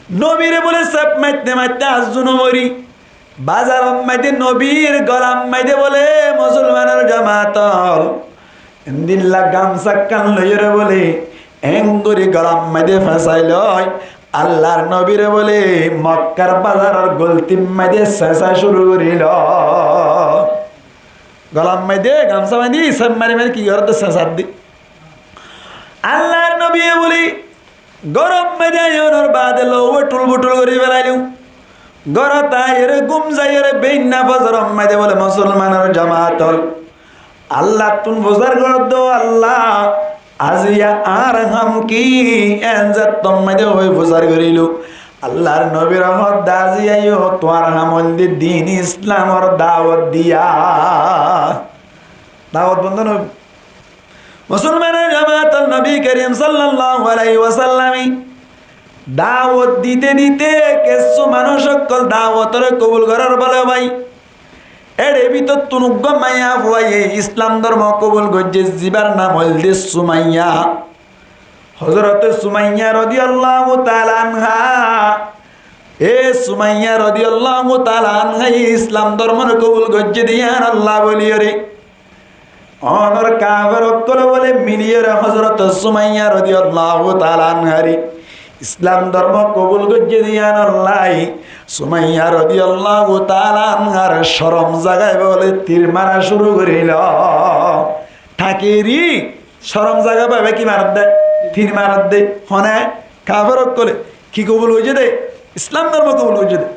Nobire bóle sep maitté maitté aijjó no mori. Bazaror maze nobir golar maze bóle musolmanor jamaat ókkol, endilla gamsa ekkán loiyóre bóle eén gorí golar maze fesai loi, Allar nobire bóle Mokkar bazaror goltir maze sesa cúru gorílo. Golar maze gamsa bañdí sep mari mari ki gorédde, sesar dé. Allar nobiye bóle góror maze aiyónor baade louwe thul buthul gorí felailum. Górot aiyóre gúm zaiyóre beinna fozoror maze bóle musolmanor jamaat ókkol, Allattún fusár goródde, ó Allah, aziya añár ham ki? Eén zettót maze hoi fusár gorílo, Allar nobire hoódde aziya yó tuáñr ham óilde din Islamor dawot diya. Dawot bondó no óibo. Musolmanor jamaat ókkol, nobi kerim sallallahu alaihi wasallame dawot dite dite kessú manúic ókkol dawotore kobul gorér bóle bái. Ére bútottún uggwá maiyafuaye Islam dórmo kobul goijjé, zibar nam óilde Sumaiya. Hozorote Sumaiya rodiyallahu taala anha. E Sumaiyya rodiyallahu taala anhá ye Islam dormor kobul goijjé de yíanolla bóliyóre. Ónor kafer ókkole bóle miliyóre Hozorot Sumaiyya rodiyallahu taala anháre Islam dormo kobul goijjé de yíanolla Sumaiyya rodiyallahu taala anhár corom zagai bóle tir mara cúru gorílo. Thakeri corom zaga bábe ki maredde? Tir maredde. Hone? Kafer ókkole. Ki kobul goijjé de? Islam dormo kobul goijjé de.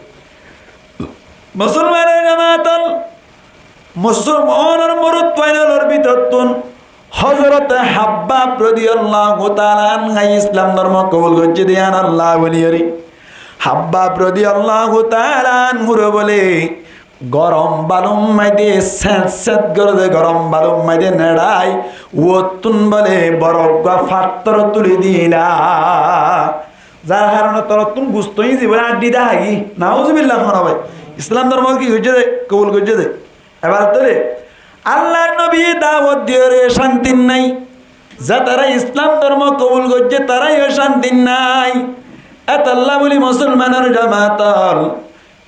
Musolmanor jamaat ol, Musolmanor morotfuain ólor bútottún Hozorot Habbab rodiyallahu taala anhá ye Islam dormo kobul goijjé de yíanolla bóliyóre. Habbab rodiyallahu taala anhúre bóle gorom balur maze sét sét goré de, gorom balur maze neçai, uottún bóle boro uggúa fattór tuli dila. Zar haróne tolottún gusto íñzi bóle añçí dahá giyé. Nauzubillah, hone bái. Islam dormo ki goijjé de? Kobul goijjé de. Ebar tóile Allar nobi dawot diyóre cánti nái. Zetará Islam dormo kobul goijjé tará yó cánti nái. Etolla bóli musolmanor jamaat ol,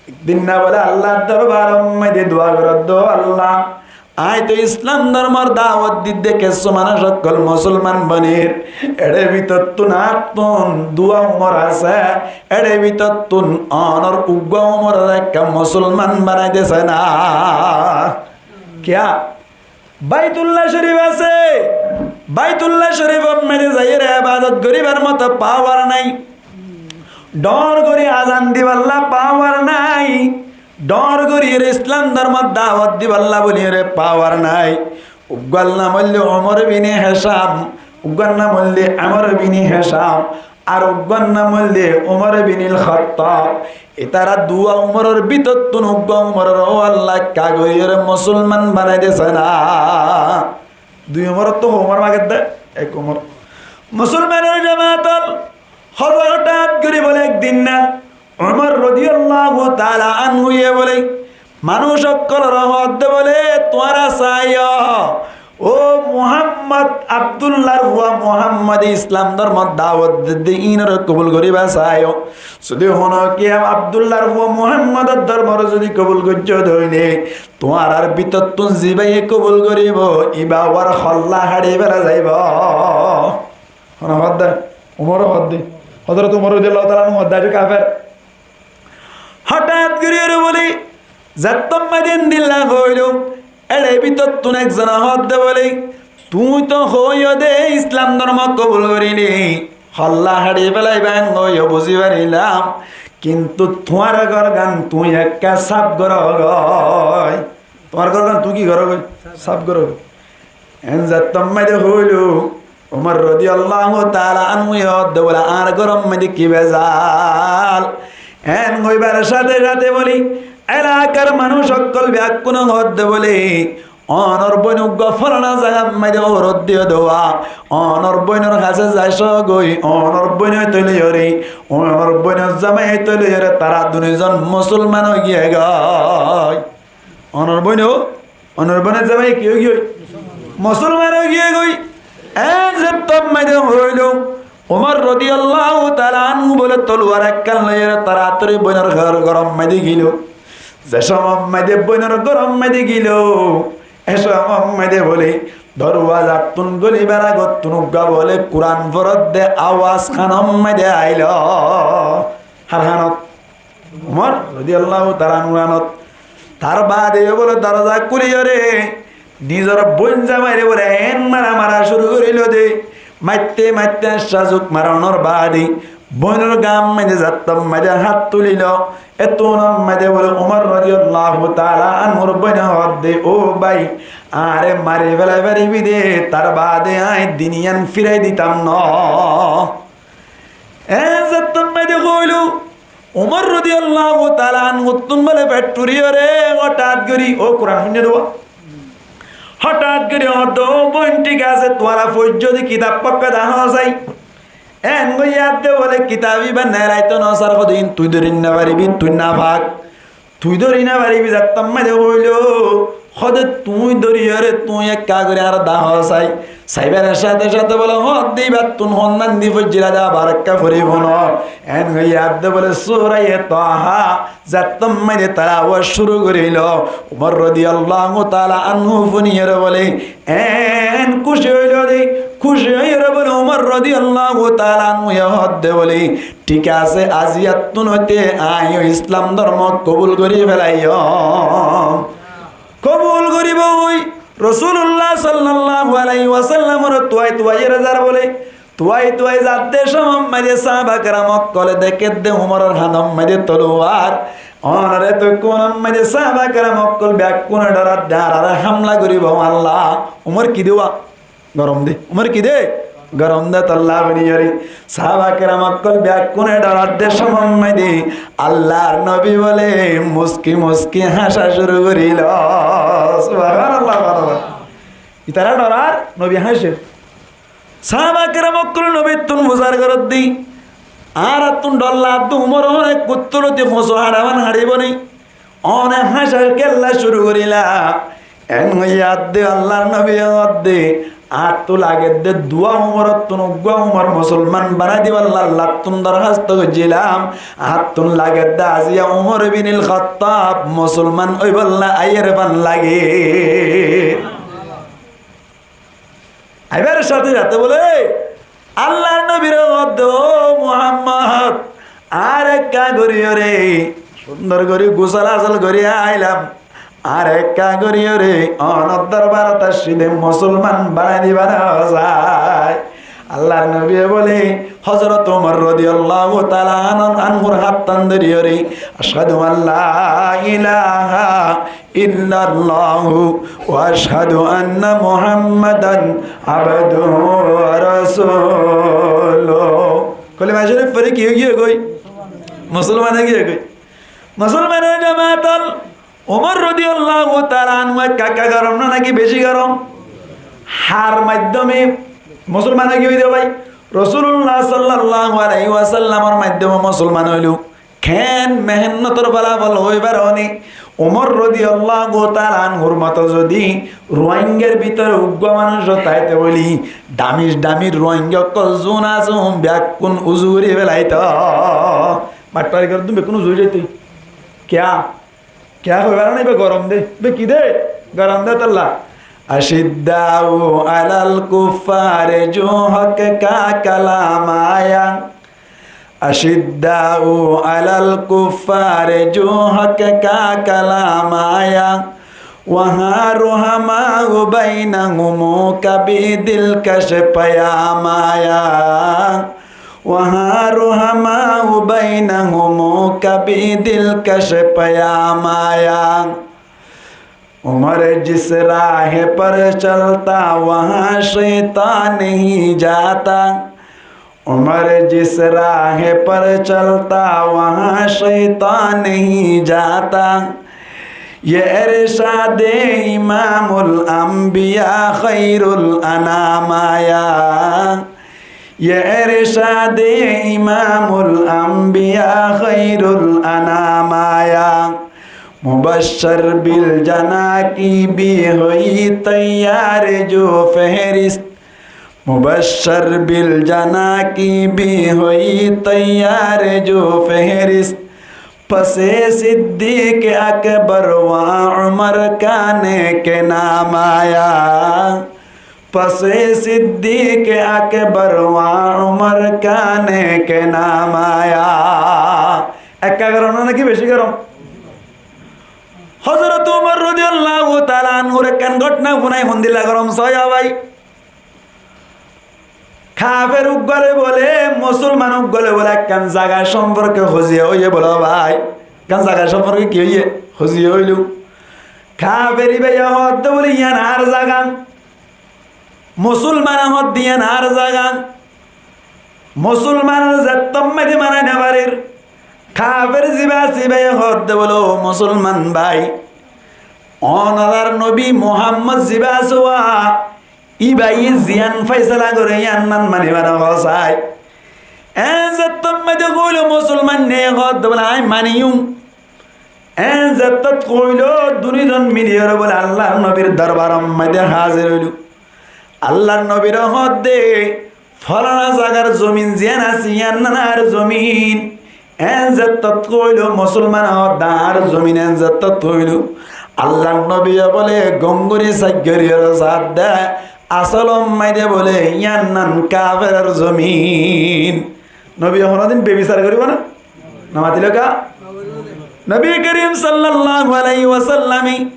ek din na bóle Allar dorbaror maze dua goródde, "Ó Allah, añí to Islam dormor dawot didde kessú manúc ókkol musolman boner. Ére bútottún añáttún dua umor asé. Ére bútottún ónor uggúa umororé ekka musolman banai dese na." Kiyá? Baitullah Corif asé. Baitullah Corifor maze zaiyóre ebadot goríbar moto pawar nái. Dhoóñr gorí azan dibálla pawar nái. Dhoóñr gorí ere Islam dormor dawot dibálla bóli ere pawar nái. Uggúar nam óilde Umar bin Hisham, uggúar nam óilde Amr bin Hisham, ar uggúar nam óilde Umar bin Khattab. Itará dua Umaror bútottún uggúa Umaroré, ó Allah, ekka gorí ere musolman banai dese na. Dui Umarottú hó Umar magedde? Ek Umar. Musolmanor jamaat ol, hotát gorí bóle ek din na Umar rodiyallahu taala anhu ye bóle manúc ókkolore hoódde bóle, "Tuáñra saiyó, ó Muhammad, Abdullar fua Muhammade Islam dormor dawot didde, íinoré kobul goríba saiyó. Zodi hono kiyé Abdullar fua Muhammador dormoré zodi kobul goijjó de óile, tuáñrar bútottún zibáye kobul goríbo, íba uar holla haçi féla zaibó." Hone hoódde? Umare hoódde. Hozorot Umar rodiyallahu taala anhu hoódde, aijjó kafer. Hotát gorí ere bóle, zettót maze endilla hoóilo, ére bútottún ekzone hoódde bóle, "Tuñí to hoóiyo de Islam dormo kobul goríli, holla haçi félaiba en hoóiyo buzí farilám, kintu tuáñr górgan tuñí ekka sáf gorógoi." Tuáñr górgan tuñí ki gorógoi? Sáf gorógoi. En zettót maze hoóilo, Umar rodiyallahu taala anhu ye hoódde bóle, "Añár góror maze ki bezal?" En hoibar cáte cáte bóle, elakar manúc ókkol beggúne hoódde bóle, "Onor boin uggúa folana zagar maze óroddiyó de, onor boinor hásé zaicó goi, onor boin óito loiyóre, onor boinor zamai óito loiyóre, tará duní zon musolman ói giyé goi." Onor boin ó Onor boinor zamai ki ói giyói? Musolman ói giyé goi. En zettót maze hoóilo, Umar rodiyallahu taala anhu bóle toluwar ekkán loiyóre toratori boinor gór-, góror maze gelo. Ze cómot maze boinor góror maze gelo, e cómot maze bóle doruwazattún gólibar agottún uggúa bóle Kuran foredde awaz hanor maze ailo. Hár hanot? Umar rodiyallahu taala anhur hanot. Tar baade yó bóle doroza kúliyóre nizor boin zamaire bóle en mara mara cúru gorílo de. Maitte maitte accá zuk maronor baade boinor gat maze zettót maze hát tulilo, ettún maze bóle Umar rodiyallahu taala anhur boine hoódde, "Ó bái, añáre mari félai faribi de, tar baade añí din yián firai ditam no." En zettót maze hoóilo, Umar rodiyallahu taala anhuttún bóle feth furiyóre hotát gorí, ó Kuran fúinno de, hotát gorí hoódde, "Ó boin, thík asé, tuáñra foijjó de kitab fokká dahá sai." En hoiyé de bóle kitab íba neraito no sar, hoódde, "Ín tui dóri no faribi, tui nafak. Tui dóri no faribi." Zettót maze hoóilo, Hóde tuñí dóriyoré tuñí ekká gorí añáre dahó sai. Saibar sáte sáte bóle, hóde íbattún honnán di foijjíla de abar ekká fori fúno. En hoiyé adde bóle, Suraye Taha, zettót maze tilawot cúru gorílo, Umar rodiyallahu taala anhu fúniyoré bóle, en kúci óilo de, kúci óiyoré bóle, Umar rodiyallahu taala anhu ye hóde bóle, thík asé, aijjattún óite añí yó Islam dórmo kobul gorí felaiyum. Kobul goríbou hoói Rosulullah sallallahu alaihi wasallamoré tuwai tuwaiyóre zar bóle. Tuwai tuwai zadde cómot maze sáhaba keram ókkole dekédde Umaror háñdor maze toluwar. Ónore toikkunor maze sáhaba keram ókkol bekkúne dhoradde, añáre hámla goríbou Allah. Umar ki de? Gorom de. Umar ki de? Gorom de tolla fúniyoré. Sáhaba keram ókkol bekkúne dhoradde cómot maze Allar nobi bóle muski muski háñca cúru gorílo. Subhanallah, subhanallah. Itará dhorar, nobi háñcer. Sáhaba keram ókkol nobittún fusár gorédde, añárattún dhor lagedde, Umar óne kuttú lóti foñsó hañçaban hañçibó né? Óne háñca kiyólla cúru goríla? En hoiyé adde Allar nobiye hoódde, añáttu lagedde duwá Umarottún uggúa Umar musolman banai dibálla Allattún dorhásto goijjílam. Añáttun lagedde aijja Umar ibnul Khattab musolman óibolla aiyér fán lage. Aibar sáte sáte bóle, Allar nobiré hoódde, "Ó Muhammod, añáre ekká goríyoré, cúndor gorí gusól asól gorí ailam. Añáre ekká goríyoré, ónor dorbarot aiccí de musolman banai diba né hoósai?" Allar nobiye bóle, Hozorot Umar rodiyallahu taala anhur háttán dóriyoré, "Ashhadu an la ilaha illallahu wa ashhadu anna Muhammadan abduhu wa rasuluh." Kolima córif fori ki ói giyé goi? Musolman ói giyé goi. Musolmanor jamaat ol, Umar rodiyallahu taala anhu ekká ekká gorom né náki beci gorom? Hár maiddome musolman ói giyé de bái? Rosulullah sallallahu alaihi wasallamor maiddome musolman óilo. Keén mehénnotor folafol óibar óne? Umar rodiyallahu taala anhur moto zodi Ruáingar bútore uggúa manúic táito óile, damic damic Ruáinga ókkol zun asé bekkún uzu gorí felaito. Mattári gorédde bekkún uzu gorí zaito. Kiyá? Kiyá hoibar óne? Íba gorom de. Íba ki de? Gorom de tolla. Ashiddau alal kuffari, zo haq ka kalam aya. اشداء علی الکفار، جو حق کا کلام آیا، وہاں رحماء بینہم، کبھی دلکش پیام آیا، وہاں رحماء بینہم، کبھی دلکش پیام آیا۔ عمر جس راہ پر چلتا، وہاں شیطان نہیں جاتا، عمر جس راہ پر چلتا، وہاں شیطان نہیں جاتا۔ یہ ارشاد امام الانبیاء خیر الانام آیا، یہ ارشاد امام الانبیاء خیر الانام آیا۔ مبشر بالجناح کی بھی ہوئی تیار جو فہرست، مبشر بالجناح کی بھی ہوئی تیار جو فہرست، پس صدیق اکبر و عمر کا نیک نام آیا، پس صدیق اکبر و عمر کا نیک نام آیا۔ Ekká gorom né náki beci gorom? Hozorot Umar rodiyallahu taala anhur ekkán gótna fúnai hondilla gorom sóiya bái. Kafer uggwá loi bóle, musolman uggwá loi bóle ekkán zaga somporke hoziya óiye bóle bái. Ekkán zaga somporke ki óiye? Hoziya óilo. Kafer íbaye hoódde bóle yián añár zaga. Musolmane hoódde yián añár zaga. Musolmanore zettót maze manai no farir. Kafer zibá asé íbaye hoódde bóle, ó musolman bái, onorár nobi Muhammod zibá asé wa, íbaye ziyán faisala gore yián mani bana hoó sai. En zettót maze hoóilo musolmane hoódde bóle añí maniyum. Eén zettót hoóilo, duní zon miliyóre bóle Allar nobir dorbaror maze házir óilo. Allar nobire hoódde, fólana zagar zomin ziyán asé, yían nán añár zomin. Eén zettót hoóilo, musolmane hoódde añár zomin, eén zettót hoóilo. Allar nobiye bóle gom gorí saik goríyore saádde, asólor maze bóle yían nán kaferor zomin. Nobiye honódin bebisar goríbo ná? Nomatiló ká? Nobi Kerim sallallahu alaihi wasallame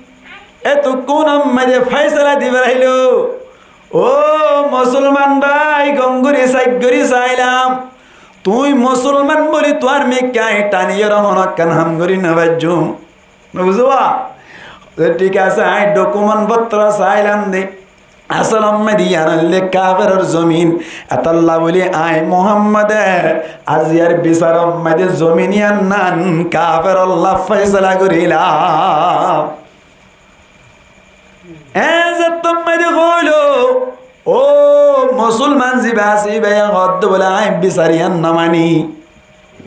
etukkúnor maze fáisala di felailó. Ó musolman bái, gom gorí saik gorí sailam. Tuñí musolman bóli tuáñr mikká añí thaniyóre honókkan ham gorí nofaijjúm. Nobuzó ba? Ze thík asé, añí dhokumen fottor sailam de. Asólor maze yían óilde kaferor zomin. Etólla bóli añí Muhammode aziyar bisaror maze zomin yían nán kaferolla fáisala gorílam. Eén zettót maze hoóilo, ó musolman zibá asé, íbaye hoódde bóle añí bisar yían nomaní.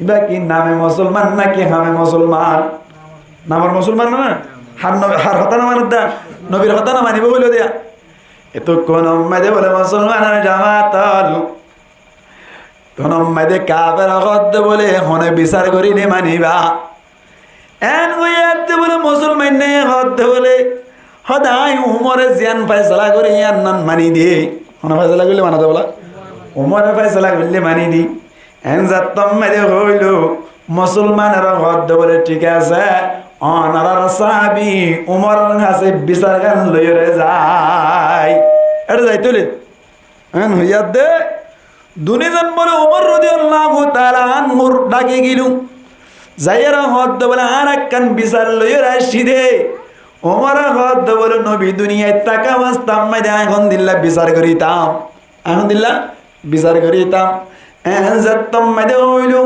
Íba ki name musolman náki hame musolman? Namor musolman ná? Har no-, har hotá nomanedde, nobir hotá nomanibó hoóilo de. Etukkúnor maze bóle musolmanor jamaat ól. Honó maze kafer hoódde bóle, hone bisar goríle maniba? Eén hoiyé de bóle musolmane hoódde bóle, hoódde añí Umore ziyán fáisala gorí yían nán mani di. Hone fáisala goríle mana de bóla? Umore fáisala goríle mani di. Eén zettót maze hoóilo, musolmanore hoódde bóle, thík asé, onorar sábi Umoror hañsé bisar gán loiyóre zai. Ére zaito óile. Eén hoiyé de, duní zon bóle Umor rodiyallahu taala anhur dhake gilú. Zaiyóre hoódde bóle, añára ekkán bisar loiyóre aiccí de. Umore hoódde bóle, nobi duniyait táka obostár maze añí hondilla bisar gorítam. Añí hondilla bisar gorítam. Eén zettót maze hoóilo,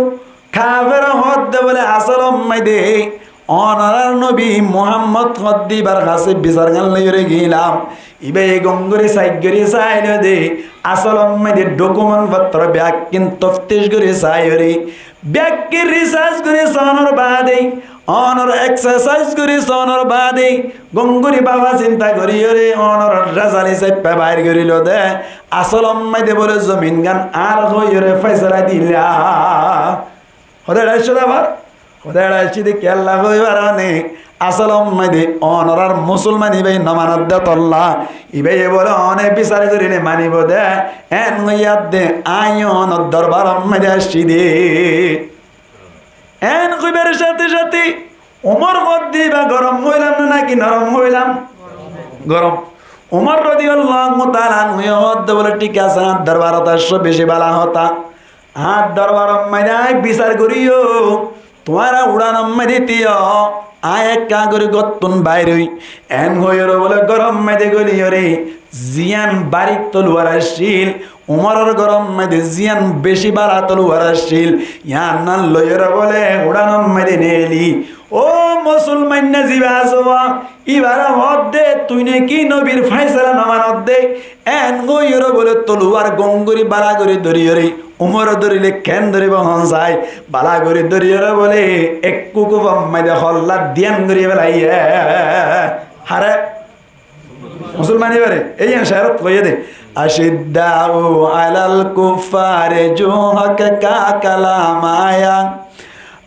kafer hoódde bóle, asólor maze onorar nobi Muhammod hoódde íbar hañsé bisar gán loiyóre gilam. Íbaye gom gorí saik gorí sailó de, asólor maze dhokumen fottor beggín toftic gorí saiyóre, beggín risas gorí sainor baade, onor eksasais gorí sainor baade, gom gorí báfa sinta goríyore onor rezalt saiffa bair gorílo de, asólor maze bóle zomin gán añár hoiyóre fáisala dila. Hodá eçé aiccí de abar? Hodá eçé aiccí de kiyólla hoibar mane, asólor maze onorar musolman íbaye nomanedde tolla. Íbaye bóle one bisar goríle manibo de, eén hoiyé de, añí onor dorbaror maze aiccí de. Eén hoibar sáte sáte Umor hoódde, íba gorom hoilam ná náki norom hoilam? Gorom. Umor rodiyallahu taala anhu ye hoódde bóle, thík asé, añár dorbarot aiccó, beci bála hotá. Añár dorbaror maze añí bisar goríyum, tuáñra uçánor maze tíyo, añí ekká gorí góttun bair ói. Eén hoiyóre bóle góror maze góliyoré, ziyán barik toluwar accíl, Umoror góror maze ziyán beci bála toluwar accíl, yían nán loiyóre bóle uçánor maze neeli. Ó musolman zibá asó, íbare hoódde, tui náki nobir fáisala nomanodde? Eén hoiyóre bóle toluwar gom gorí bála gorí dóriyoré, Umore dórile keén dóribo hon sai, bála gorí dóriyoré bóle ek kúkufor maze holla diyán gorí félaiye. Hare? Musolman íbare, ei yían ceárot hoiyé de. أشداء على الكفار، جو حق کا کلام آیا۔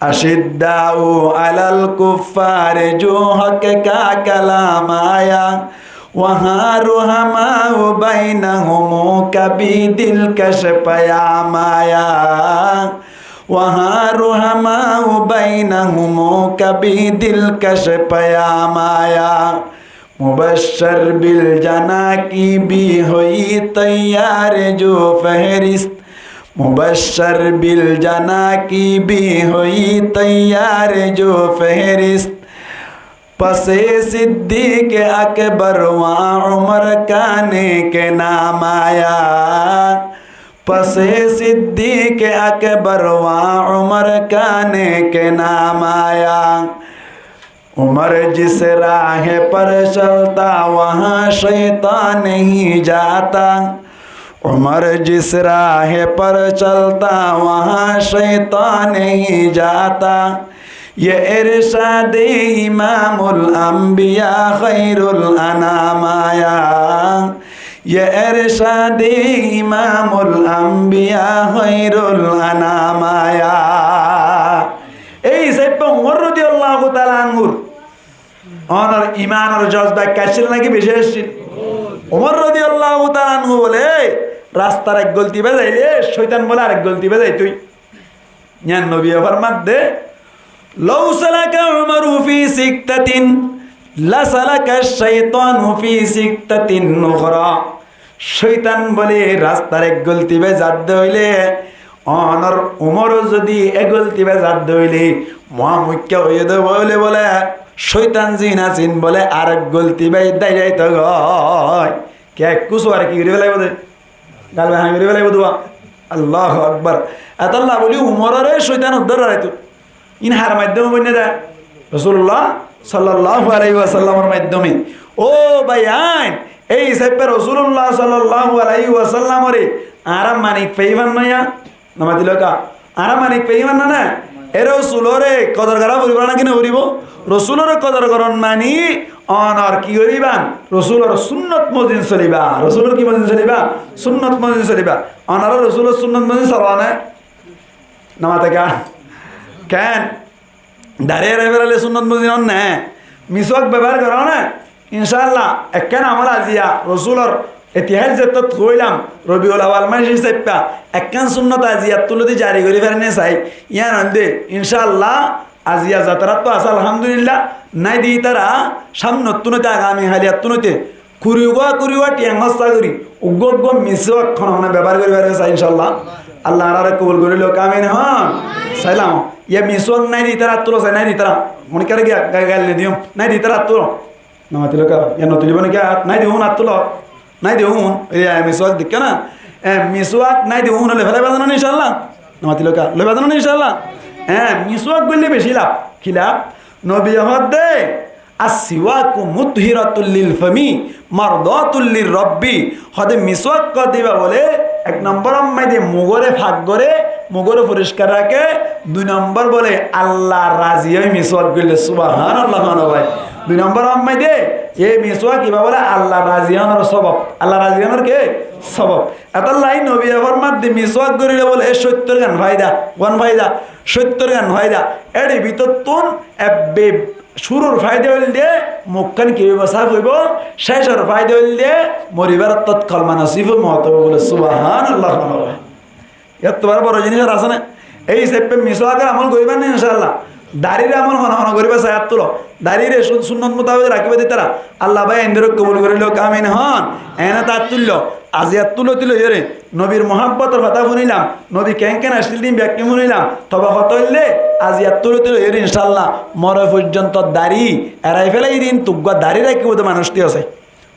أشداء على الكفار، جو حق کا کلام آیا۔ وہاں رحماء بینہم، کبھی دلکش پیام آیا۔ وہاں رحماء بینہم، کبھی دلکش پیام آیا۔ مبشر بالجناح کی بھی ہوئی تیار جو فہرست، مبشر بالجناح کی بھی ہوئی تیار جو فہرست، پس صدیق اکبر وہاں عمر کا نیک نام آیا۔ پس صدیق اکبر وہاں عمر کا نیک نام آیا۔ عمر جس راہ پر چلتا وہاں شیطان نہیں جاتا، عمر جس راہ پر چلتا وہاں شیطان نہیں جاتا، Ya ershade imamul ambiya khairul anam aya. Ya ershade imamul ambiya khairul anam aya. Ei hísabe Umar rodiyallahu taala anhur onor imanor jozba ekka accíl náki beci accíl? Umar rodiyallahu taala anhu bole, rastar ek golti bezaile cóitan bole arek golti bezaitoi. Yián nobiye formadde, "Law salaka Umaru fi siktatin, la salaka shaytanu fi siktatin ukhra." Cóitan bole rastar ek golti bezadde óile, onor Umaro zodi e golti bezadde óile, muamukka óiye de bole bole, cóitan zin asin bole arek golti bezaitoi goi. Ke ekku suware ki gori felaibo de? Gal behañi gori felaibo de wa. Allahu Akbar. Etolla boli Umarore cóitan uddar goraito. In har maiddome boinne de? Rosulullah sallallahu alaihi wasallamor maiddome. Ó bái ain, ei hísabe Rosulullah sallallahu alaihi wasallamore añára manik faiban na ya? Nomatilóka. Añára manik faiban na na? E Rosulore kodor gora foribo náki no foribo? Rosulore kodor goron mani onor ki goriban? Rosulor sunnot mozin soliba. Rosulor ki mozin soliba? Sunnot mozin soliba. Onora Rosulor sunnot mozin solone? Nomateká. Ken? Dari erai felaile sunnot mozin onne? Miswak bebohar gorone? Incállah, ekkán amol aziya Rosulor itihas zettót hoilam, Robiul Awal mac hísabe ekkán sunnot aziyattú lóti jari gorí farinné sai. Yián óilde, incállah, aziya zatarattú asé, alhamdulillah, nái de ítara samnottú noite, agami haliyattú noite, kuri uggúa kuri uggúa thiañ hóssa gorí, uggúa uggúa miswak hone hone bebohar gorí fare sai, incállah. Allah añárare kobul gorí louk, amin hon. Sailam, ye miswak nái de ítara attú ló sai, nái de ítara, honikkáre giya ga-, gail nodiyum, nái de ítara attú ló. Nomatilóka, ya notulibó né ki? Nái de hún, attú ló. Nái de hún, e, miswak dekká na? E, miswak nái de hún óile felai fariba né, incállah? Nomatilóka, loi fariba né, incállah? E, miswak goille beci laf. Ki laf? Nobiye hoódde, "As-siwaku muthiratun lil fami, mardatun lir rabbi." Hoódde miswak hoódde íba bole, ek nombor ot maze de mugore fak gore, mugore foriskar raké, dui nombor bole Allah razi ói miswak goille, subhanallah, hono bái. Dui nombor ot maze de, e miswak íba bole Allah razi ónor sobob. Allah razi ónor ki? Sobob. Etolla nobiye formadde miswak gorile bole e cóttor gan faida. Kuán faida? Cóttor gan faida. Eri bitottún ebbe Cúrur faida óilde mukkán ki óibo? Sáf óibo. Cécor faida óilde moribar ottót kolma nosib óibo, moot óibo bole. Subhanallah, subhanallah. Yáttu boro boro jinis ar asé né? Ei hísabe miswakor amol goríba né, incállah. Darir amol hone hone goríba sai, attú ló. Darire sun-, sunnot mutabek rakíba de ítara. Allah bái aindóre kobul gorí louk, amin hon. Ene attú ló. Aziyattú lóti loiyóre nobir muhábbotor hotá fúnilam, nobi keénken accíl de bekkún fúnilam, tobe hotá óilde aziyattú lóti loiyóre incállah moré foijjonto dari erai félai din, tuggúa dari rakíbo de manúic tío sai.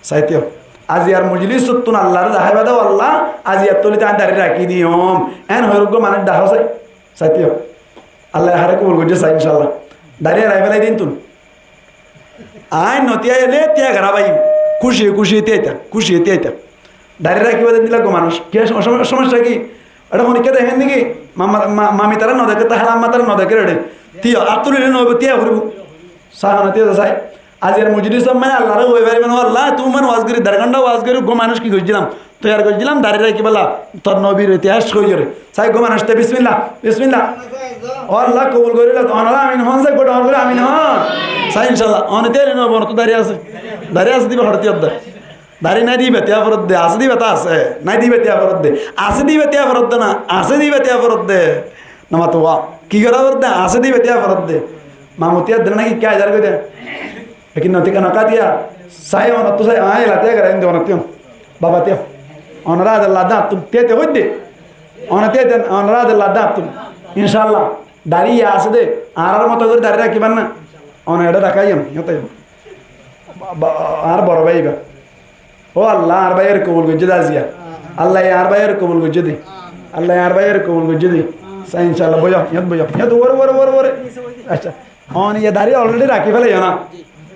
Sai tío. Aziyar mojilisottún Allaré deháiba de, "Ó Allah, aziyattú lóti añí dari rakí diyum." Eén hoiyóre uggúa manúic dahá sai. Sai tío. Allah añáre kobul goijjé sai, incállah. Dari erai félai din tún. Aññí no tíya aile tíya gará faiyum. Kúci kúci tíya aita, kúci tíya aita. Dari rakíba de endilla uggúa manúic. Ki som-, som-, somosya ki? Ere honikka deké né ki? Ma-, ma-, ma-, mami tará no deké, tar hála amma tará no deké ere. Tíya, attú loile no óibo, tíya foribo. Sahana tíya sai. Aziyar mojlisot maze Allaré hoi fariba né, "Ó Allah, tuáñr waz gorí, der gonthá waz gorí, uggúa manúic ki goijjílam? Toiyar goijjílam, dari rakíbolla, tor nobir itihas hoiyóre." Sai uggúa manúic te, "Bismillah, bismillah." "Ó Allah, kobul gorí lok." Onora amin hon, sai uggúa dhor gorí amin hon. Sai incállah, one te ele no, one to dari asé. Dari asé de íba hoçé tíya fore de. Dari nái de íba tíya fore de, asé de íba to asé. Nái de íba tíya fore de. Asé de íba tíya fore de na, asé de íba tíya fore de. Nomatowa. Ki gorá fore de? Asé de íba tíya fore de. Mamu tíya de na ki, kiyá zar goi de? Lekin noti kana katiya, sai onottú sai, añí ela tiya garai indi onottú. Baba tiya. Onora adalla dattun, tiya tiya hoidde. Ona tiya tiya, onora adalla dattun. Incállah, dari asé de, añárar moto gorí dari rakíba na. Ona ere rakáiyum, yóta yó. Ba-, ba-, añár boro bái íba. Ó Allah, añár báiyore kobul goijjó de aziya. Allah, añár báiyore kobul goijjó de. Allah, añár báiyore kobul goijjó de. Sai incállah, boiyo, yót boiyo. Yót uore, uore, uore, uore. Accá. One ye dari already rakí félaiyo na?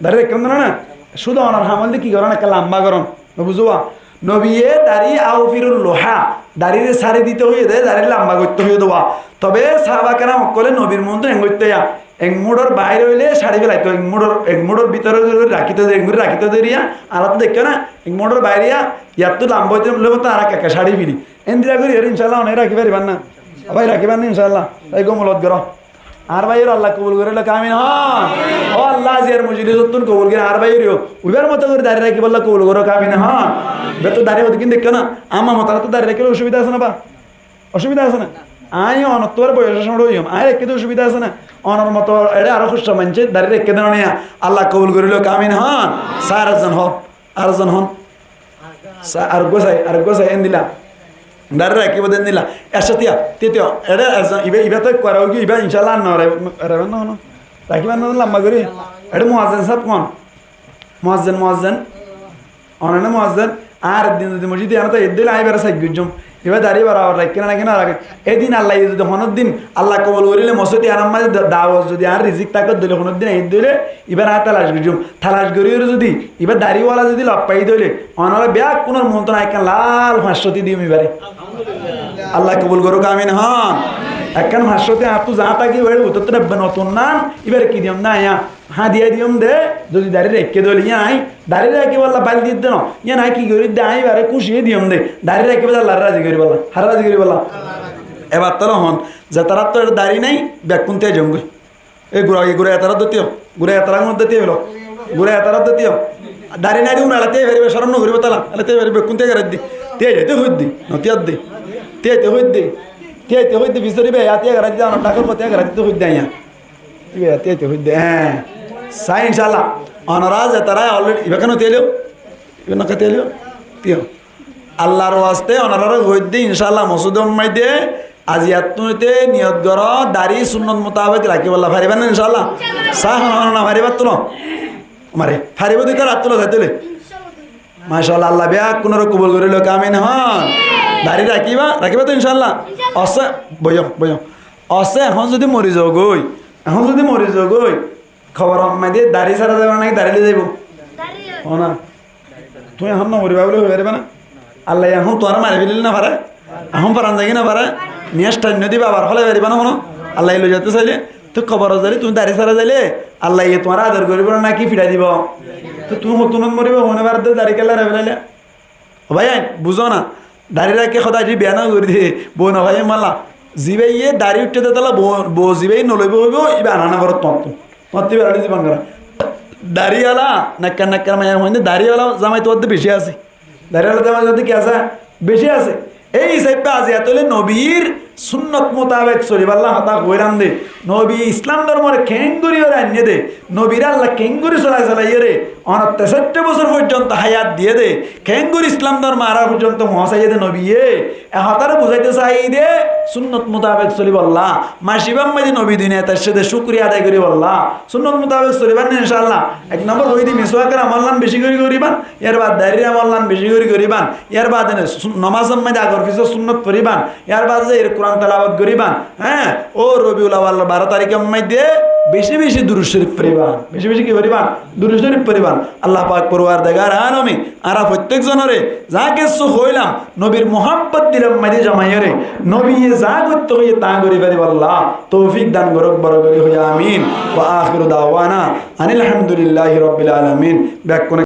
Dari raikká de na? Cúdu onor ham óilde ki gorón, ekka lamba gorón. No buzó wa? Nobiye dari awfirul luha, darire sári dito hoiyé de, dari lamba goitto hoiyé de wa. Tobe sahaba keram ókkole nobir montu en goitto ya. Ek muçor baáire óile cári felaito, ek muçor, ek muçor bútore rakíto de, ek muçor rakíto de eriya, añára to dekí na, ek muçor baáire ya, yattú lamba óite lói to añára ekka ekka cári feli. Endilla gorí ere, incálla, one rakí faribá na? Bái, rakíba na, incálla? Bái, gomulot goró. Añár báiyoré Allah kobul gorí louk, amin hoón. Ó Allah, aijjar mojlisottún kobul gorí añár báiyoré. Uibár moto gorí dari rakíbolla kobul gorók, amin hoón. Bettú dari hoddúr dekó na, añár moto gorí dari rakíle osubida asé na ba? Osubida asé na? Añí onottú ar boyos cóñço óiyum, añí rakíte osubida asé na? Onor moto eçé aró kúcca maincé dari rakí de no niya. Allah kobul gorí louk, amin hoón. Sá, ar zon hoó, ar zon hoó. Sá, areggúa sai, areggúa sai, endilla. Dari rakíbo de endilla. Accá, tiya, tiya, tiya. Eçé ar zon, iba, iba to ekkuara óigiyoi, iba incálla ar no re-, rebe no hono. Rakíba na lamba gorí. Eçé muazzin sáb hoón. Muazzin, muazzin. Onor muazzin, ar din zodi mosjid iyanot aiyé de óile añí ibáre sai goijjum. Iba dari barabar rakké na naki no rakké. Edin Allah ye zodi honó din, Allah kobul goríle mosjid iyanor maze da-, dawot zodi añár rizik táke de óile honó din aiyé de óile, ibáre añí talac goijjum. Talac gorí gorí zodi, iba dari wala zodi lab fai de óile, onora beggúnor muúntu añí ekkán lal fañs cóti diyum ibáre. Allah kobul gorók, amin hoón. Ekkán fañs cóti añáttu za táke, uwar bútottu debbe notun nan, ibáre ki diyum de añí? Hádiya diyum de, zodi dari rakké de óile, yían añí dari rakíbolla bail diyé de no, yían añí ki gorí de, añí ibáre kúci diyum de, dari rakíbolla, Allar razi goríbolla. Hár razi goríbolla? Ebar tóile hoón, zetaráttu eçé dari nái, bekkún tiya zongói. E gura, e gura etará de tiya, gura etará de tiya felo, gura etará de tiya. Dari nái de uno ela tiya faribo, corom no goríbo tala, ela tiya faribo, bekkún tiya garai di. Tiya zaite hoit di, no tiya di. Tiya zaite hoit di. Tiya zaite hoit di, fisori be, ya tiya garai di, onor dakor tiya garai di, hoit di añí. Iba tiya tiya hoit de, hé. Sai incálla. Onora zetará already, iba keno tiya lo? Iba no tiya lo? Tiya. Allar waste onorare hoit de incálla mosjid or maze aijjattún óite niyot goró, dari sunnot mutabek rakíbolla fariba na incálla? Sai hono hono no fariba tulo. Mare, faribo de tar tulo sai tulo. Macállah, Allah beggúnore kobul gorí louk, amin hoón. Dari rakíba, rakíba to incálla? Ossé, boiyó, boiyó. Ossé, ehón zodi mori zogói, ehón zodi mori zogói, koboror maze dari sára zaibo naki dari loi zaibo? Hoó na. Tuñí ehón no moriba buli hoi fariba na? Allah ye ehón tuáñre mari felile no fare? Ehón foran zai ki no fare? Next time zodi abar hole fariba na hono? Allah ye loi zaito saile, tui koborot zaile, tui dari sára zaile, Allah ye tuáñre ador goríbo na naki fiçai dibo? Toi tui hottún moriba, hone bar de dari kella rai felaile? Ó bái, ain buzó na, dari rakí hoda aijja beya no gorí de, bou no fai mala. Zibáye dari uiththé de tala bou, bou zibáye no loibo hoibo, iba ana no goró tuáñttu. Tuáñttu iba ani ziban gorá. Dari ala, nekkar nekkar maiya hoinde dari ala zamai tuáñttu beci asé. Dari ala zamai tuáñttu ki asé? Beci asé. Ei hísabe aijja tóile nobir sunnot mutabek solibálla hotá hoilam de. Nobi Islam dormore keéngorí ore ainné de, nobire Allah keéngorí solai solaiyóre onottú saittó bosór foijjonto hayat diyé de, keéngorí Islam dormo añára foijjonto foóñsaiyé de nobiye, e hotáre buzáito saiyé de, sunnot mutabek solibálla. Macibár maze nobi duniyait aiccé de, cúkuriya adai goríbálla. Sunnot mutabek solibár né, incálla. Ek nombor hoiyí de, miswakor amollan beci gorí goríban, yar baade darir amollan beci gorí goríban, yar baade ne su-, nomazor maze agor fisor sunnot foribán, yar baade zaiyóre Kuran telawot goríban, hé, ó Robiul Awalor baró tarikor maze beci beci durud corif foribán, beci beci ki foribán? Durud corif foribán. Allah pak Porwardegar alome añára fottek zonore za kessú hoilam, nobir muhabbot dilor maze zomaiyóre, nobiye za goittó hoiyé ta gorí faribálla toufik dan gorouk, boro gorí hoiyó amin. Wa akhiru dawana anil hamdulillahi rabbil alamin. Bekkúne